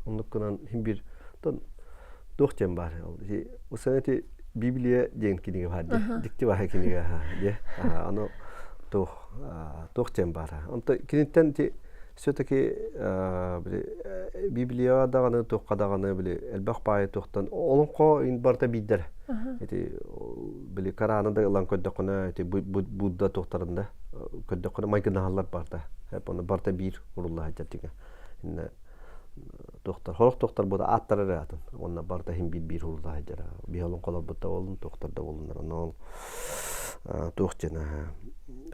Оннук гынан иһин биир туох диэн баар Усанати Библия диэн кинигэ баар дии. Дикти баһа кинигэ дии. Аны туох туох диэн баар. Онто киниттэн ти все-таки Библияҕа даҕаны туохха даҕаны били элбэх баайы туохтан олоҥхо барыта биирдэр. Ити били Кораны да ылан көрдөххүнэ ити Будда туохтарын да көрдөххүнэ майгынаһаллар барыта. Оны барыта биир урулла сылдьар тигэ. Туохтар хорох туохтар буота ааттара эрэ атын уонна барыта иһин биир биир уһулла сылдьара биһи олоҥхолорбут да буоллун туохтар да буоллуннар онно ол туох диэн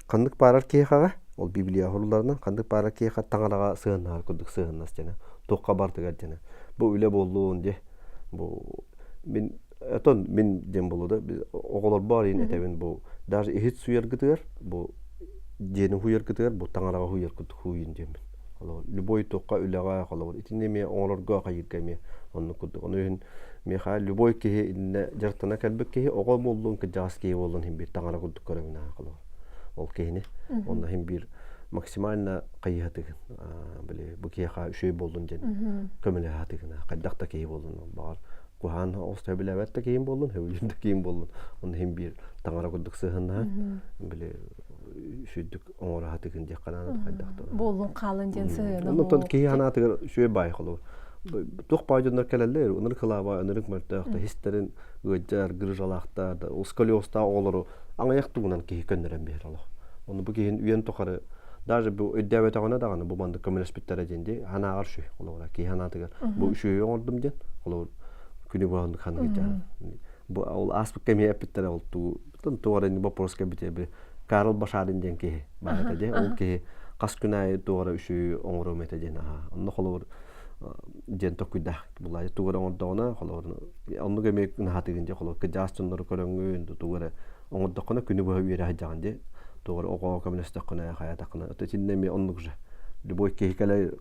ханнык баарар киһиэхэҕэ ол библия уһулларынан ханнык баарар киһиэхэ таҥараҕа сыһыннаһар курдук сыһыннас диэнэ туохха барытыгар диэнэ бу үлэ буоллун диэ бу мин Отон мин диэн буолуо да оҕолорбор иһин этэбин бу даже иһит суйаргытыгар бу дьиэни хуйаргытыгар бу таҥараҕа хуйаргыт хуйун диэммин. Холобур любой туохха үлэҕэ холобур итини эмиэ оҥорорго хайыырга эмиэ оннук курдук. Ону иһин миэхэ любой киһи иннэ дьарыктана кэлбит киһи оҕо буоллун кырдьаҕас киһи буоллун иһин биир таҥара курдук көрөбүн аа холобур ол киһини. Онно иһин биир максимально хайыһатыгын били бу киһиэхэ үчүгэй буоллун диэн көмөлөһө хайдах да киһи буоллун баҕар куһаан оҕус сөбүлээбэт да киһим буоллун, сөбүлүүр да киһим буоллун, онно иһин биир таҥара курдук сыһыаннаһан, били сүрдүк оҥоро сатыгын диэх ханаан хайдах да. Буоллун хаалын диэн сыһыана Онтон киһи ханаатыгар үчүгэй баай холобур. Туох баай дьоннор кэлэллэр, ынырык кылаабай, ынырык мөлтөөх, да истэрин ыалдьар, грыжалаахтар, да сколиозтаах оҕолору аҥайах тугунан киһи көннөрөн биэрэр олох. Ону бу киһин үйэн тухары даже бу өйдөөбөтөҕүнэ даҕаны бу маннык көмөлөспүттэрэ диэн дии санааҕар үчүгэй холобура киһи санаатыгар бу үчүгэйи оҥордум диэн холобур күнү быһа ханнык бу ол ааспыкка эмиэ эппиттэрэ ол туу туох эрэ вопрос кэлбитэ били Карл Башарин диэн киһи баар этэ дии ол киһи хас күн аайы туох эрэ үчүгэйи оҥоруом этэ диэн аһаа онно холобур диэн толкуйдаах булаайы тугу эрэ оҥордоҕуна холобур оннук эмиэ наһаатыгын дии холобур кыдьаас дьоннору көрөҥҥүн тугу эрэ оҥордоххуна күнү быһа үөрэ сылдьаҕын дии туох эрэ оҕоҕо көмөлөстөххүнэ хайаатаххына ото итиннэ эмиэ оннук же любой киһи кэлэ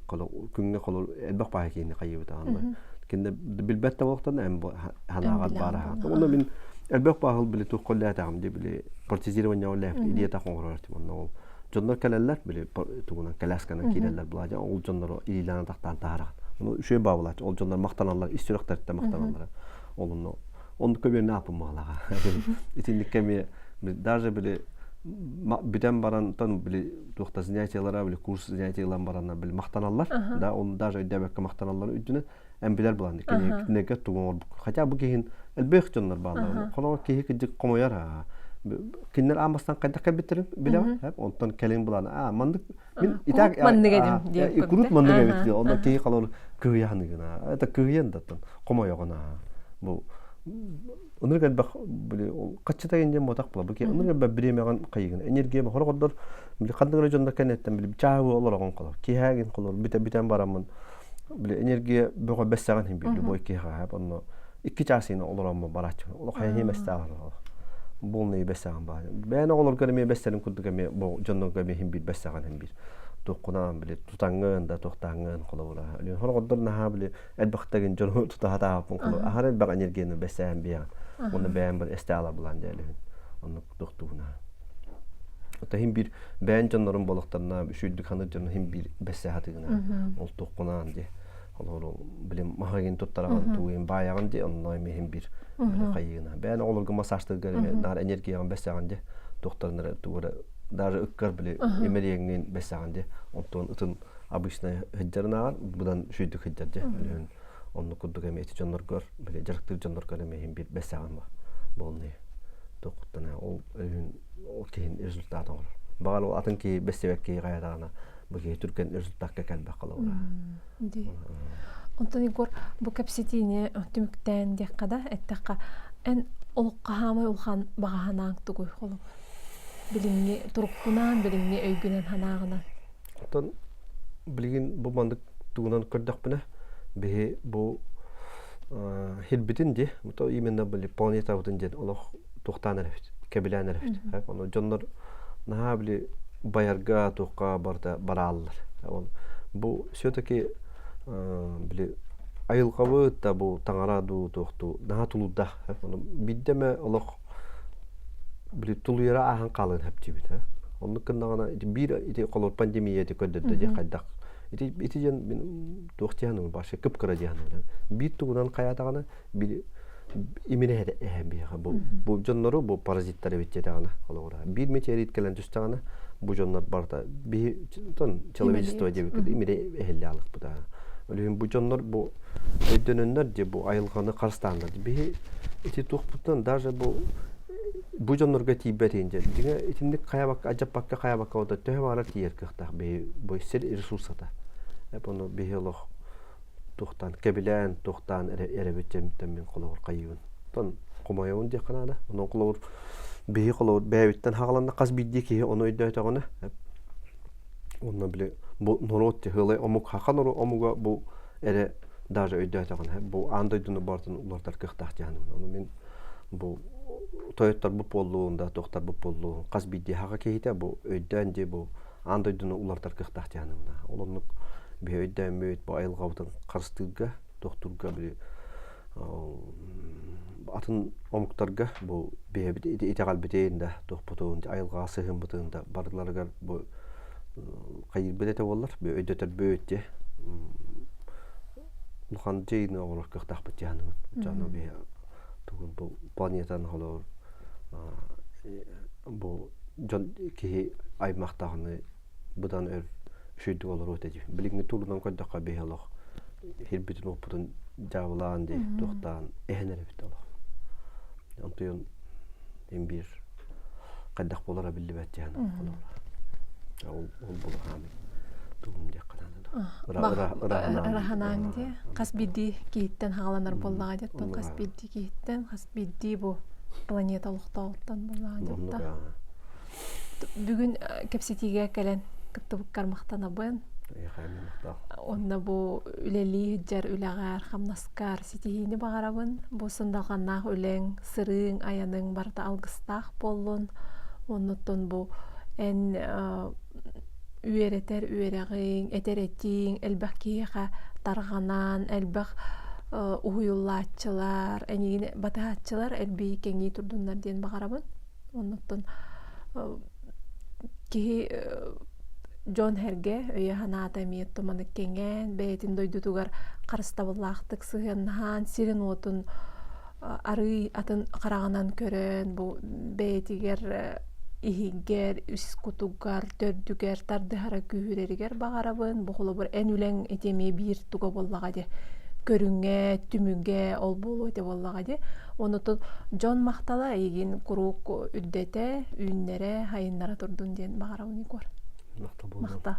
күҥҥэ холор элбэх баайы киһини хайыыбыт аҕанна кинини билбэт да буолуохтан эн санааҕар баар аһаа онно мин элбэх баахыл били туох коллээтэҕим дии били протезирование оллээбит идеята оҥорор этим онно ол дьоннор кэлэллэр били тугунан колясканан киирэллэр былаадьа ол дьоннору илиилээн атахтаан таһараҕын ону үчүгэй баабылааччы ол дьоннор махтаналлар ис сүрэхтэриттэн махтаналлар ол онно оннук көбүөннэ ааппын баҕалаҕа итинник кэми даже били бүтэн баран тон били туохта занятиелара били курс занятие ылан бараннар били махтаналлар да оны даже өйдөөбөккө махтаналлар үрдүнэн эн билэр булан кинилэргэ тугу оҥорбуккун хотя бу киһин элбэх дьоннор бааллар холоҕор киһи кырдьык хомойор аа. Кинилэр аан бастаан хайдах кэлбиттэрин билэҕин, онтон кэлин булан аа маннык мин итак маннык этим диэн курут маннык эбит диэн онно киһи холор кыһыйаныгына это кыһыйан даттан хомойоҕуна бу ынырык элбэх били ол хаччыта диэн буотах була бу ынырык элбэх бириэмэҕин хайыгын энергия хорохордор били ханнык эрэ дьоннор кэнниттэн били чааһы олороҕун холор киһээгин холор бүтэ бүтэн бараммын били энергия бөҕө бэссэҕин хин били любой киһиэхэ онно икки чаас иһин олороммун барааччы олох хайа мэстээҕин буолнай бэссэҕин баар бэйэн оҕолорго эмиэ бэссэрин курдук эмиэ бу дьоннорго эмиэ хин биир бэссэҕин хин биир туоххунаан били тутаҥҥын да туохтааҥҥын холобура хорохордор наһаа били элбэхтэгин дьону тута сатаабаппын холобура аһар элбэх энергияны бэссээн биэҕин уонна бэйэм бір эстэ булан дьээлэбин оннук туохтугуна Ота хин биир бэйэн дьоннорун болохтарна үсүйдүк ханыр дьону хин биир бэссэ хатыгына ол туоххунаан ди олору билим маһагин туттараҕын тугуйун баайаҕын ди онно эмиэ хин биир били хайыгына бэйэн оҕолорго массажтыргар эмиэ наар энергияҕын бэссэҕин ди туохтарынара тугура даже ыккар били эмэриэҥҥин бэссэҕин ди онтон ытын обычно сылдьарынааҕар быдан үчүгдүк сылдьар дьэ өлүөн оннук курдук эмиэ ити дьонноргор били дьарыктыыр дьонноргор эмиэ иһин биир бэссэҕин буолнай туоххуттан ол өйүн ол киһин результат оҥорор баҕар ол атын киһи бэссибэт киһи хайатаҕына бу киһи түргэн результакка кэлбэх холобура Дии. Онтон Егор бу кэпсэтиини түмүктээн диэххэ да эттэххэ эн олоххо хаамай улахан баҕа санааҥ тугуй холобур билиҥҥи туруккунаан билиҥҥи өйгүнэн санааҕынан Оттон билигин бу маннык тугунан көрдөхпүнэ, биһи бу хирбитин ди, то именно били планетабытын диэн олох туохтаан эрэбит, кэбилээн эрэбит. Ону дьоннор наһаа били байарга туохха барыта барааллар. Ол бу все-таки били айылҕабыт да бу таҥара дуу туохтуу наһаа тулуурдаах. Ону биирдэ эмэ олох били тулуйара ааһан хаалыан сөп диибит Оннук гыннаҕына ити биир ити холобур пандемия ити көрдөрдө дии хайдах ити ити диэн мин туох диэн вообще кып-кыра диэн биир тугунан хайаатаҕына били иминэ эһэн биһиэхэ бу бу дьоннору бу паразиттар эбит диэтэҕинэ холобура биир метеорит кэлэн түстэҕинэ бу дьоннор барыта биһи человечество диэбиккит имири эһиллэ алыкпыта Ол бу дьоннор бу өйдөнөннөр дии бу айылҕаны харыстааннар биһи ити туохпутунан даже бу бу дьоннорго тиийбэтин дьэ дьиҥэ итинник хайабакка адьаппакка хайабакка ота төһө баҕарар тиийэр кыахтаах биһи бу сир ресурсата ону биһи олох туохтаан кэбилээн туохтаан эрэбит дьэмиттэн мин холобур хайыыбын тон хомойобун диэххэ наада онон холобур биһи холобур бэйэбиттэн хаҕаланна хас биирдии киһи ону өйдөөтөҕүнэ Онно били бу норуот тыһыалай омук хаха норуот омуга бу эрэ даже өйдөөтөҕүнэ бу аан дойдуну барытын уларытар кыахтаах дьаһаным. Ону мин бу тойотторбут буоллун да туохтарбыт буоллун хас биирдии хаха киһитэ бу өйдөөн дии бу аан дойдуну уларытар кыахтаах дьаһанымна. Ол оннук биһи өйдөөммүт бу айылҕабытын харыстыырга туохтуурга били атын омуктарга бу биһэбит итэҕэлбитин да туохпутун айылҕаҕа сыһыаммытын да барыларыгар бу хайыырбыт этэ буоллар өйдөтөрбүт дии улахан дьиэни оҥорор кыахтаахпыт дии саныыбын дьону биһи тугун бу планетаны холобур бу дьон киһи аймахтаҕыны быдан өр үчүгэйдик олоруо этэ дии. Билиҥҥи туругунан көрдөххө биһи олох сирбитин-уоппутун дьаабылаан дии туохтаан эһэн эрэбит олох. Онтуйун ин биир хайдах буолара биллибэт диэн ол ол булахан тугум диэххэ наада ыраһанаан дии хас биирдии киһиттэн хааланар буоллаҕа диэттэн хас биирдии киһиттэн хас биирдии бу планета олохтооҕуттан буоллаҕа диэттэн Бүгүн кэпсэтиигэ кэлэн кыттыбыккар махтанабын. Онно бу үлэлии сылдьар үлэҕэр, хамнаскар ситиһиини баҕарабын. Бу сындалҕаннаах үлэҥ, сырыыҥ, айаныҥ барыта алгыстаах буоллун. Оннуттан бу эн үөрэтэр үөрэҕиҥ, этэр этииҥ элбэх киһиэхэ тарҕанан, элбэх уһуйуллааччылар, эйигин батыһааччылар элбии кэҥии турдуннар диэн баҕарабын. Оннуттан киһи дьон-сэргэ өйө-санаата эмиэ туманы кэҥээн, бэйэтин дойдутугар харыстабыллаахтык сыһыаннаһан, сирин-уотун арыый атын хараҕынан көрөн, бу бэйэтигэр иһигэр, үс кутугар, төрдүгэр тардыһара күүһүрэригэр баҕарабын. Бу холобур эн үлэҥ ити эмиэ биир туга буоллаҕа дии. көрүҥэ, түмүгэ ол буолуо этэ буоллаҕа дии. Онутун дьон махтала эйигин куруук үрдэтэ, үүннэрэ, хайыннара турдун диэн баҕарабын Егор. Махтал буолуо. Махтал.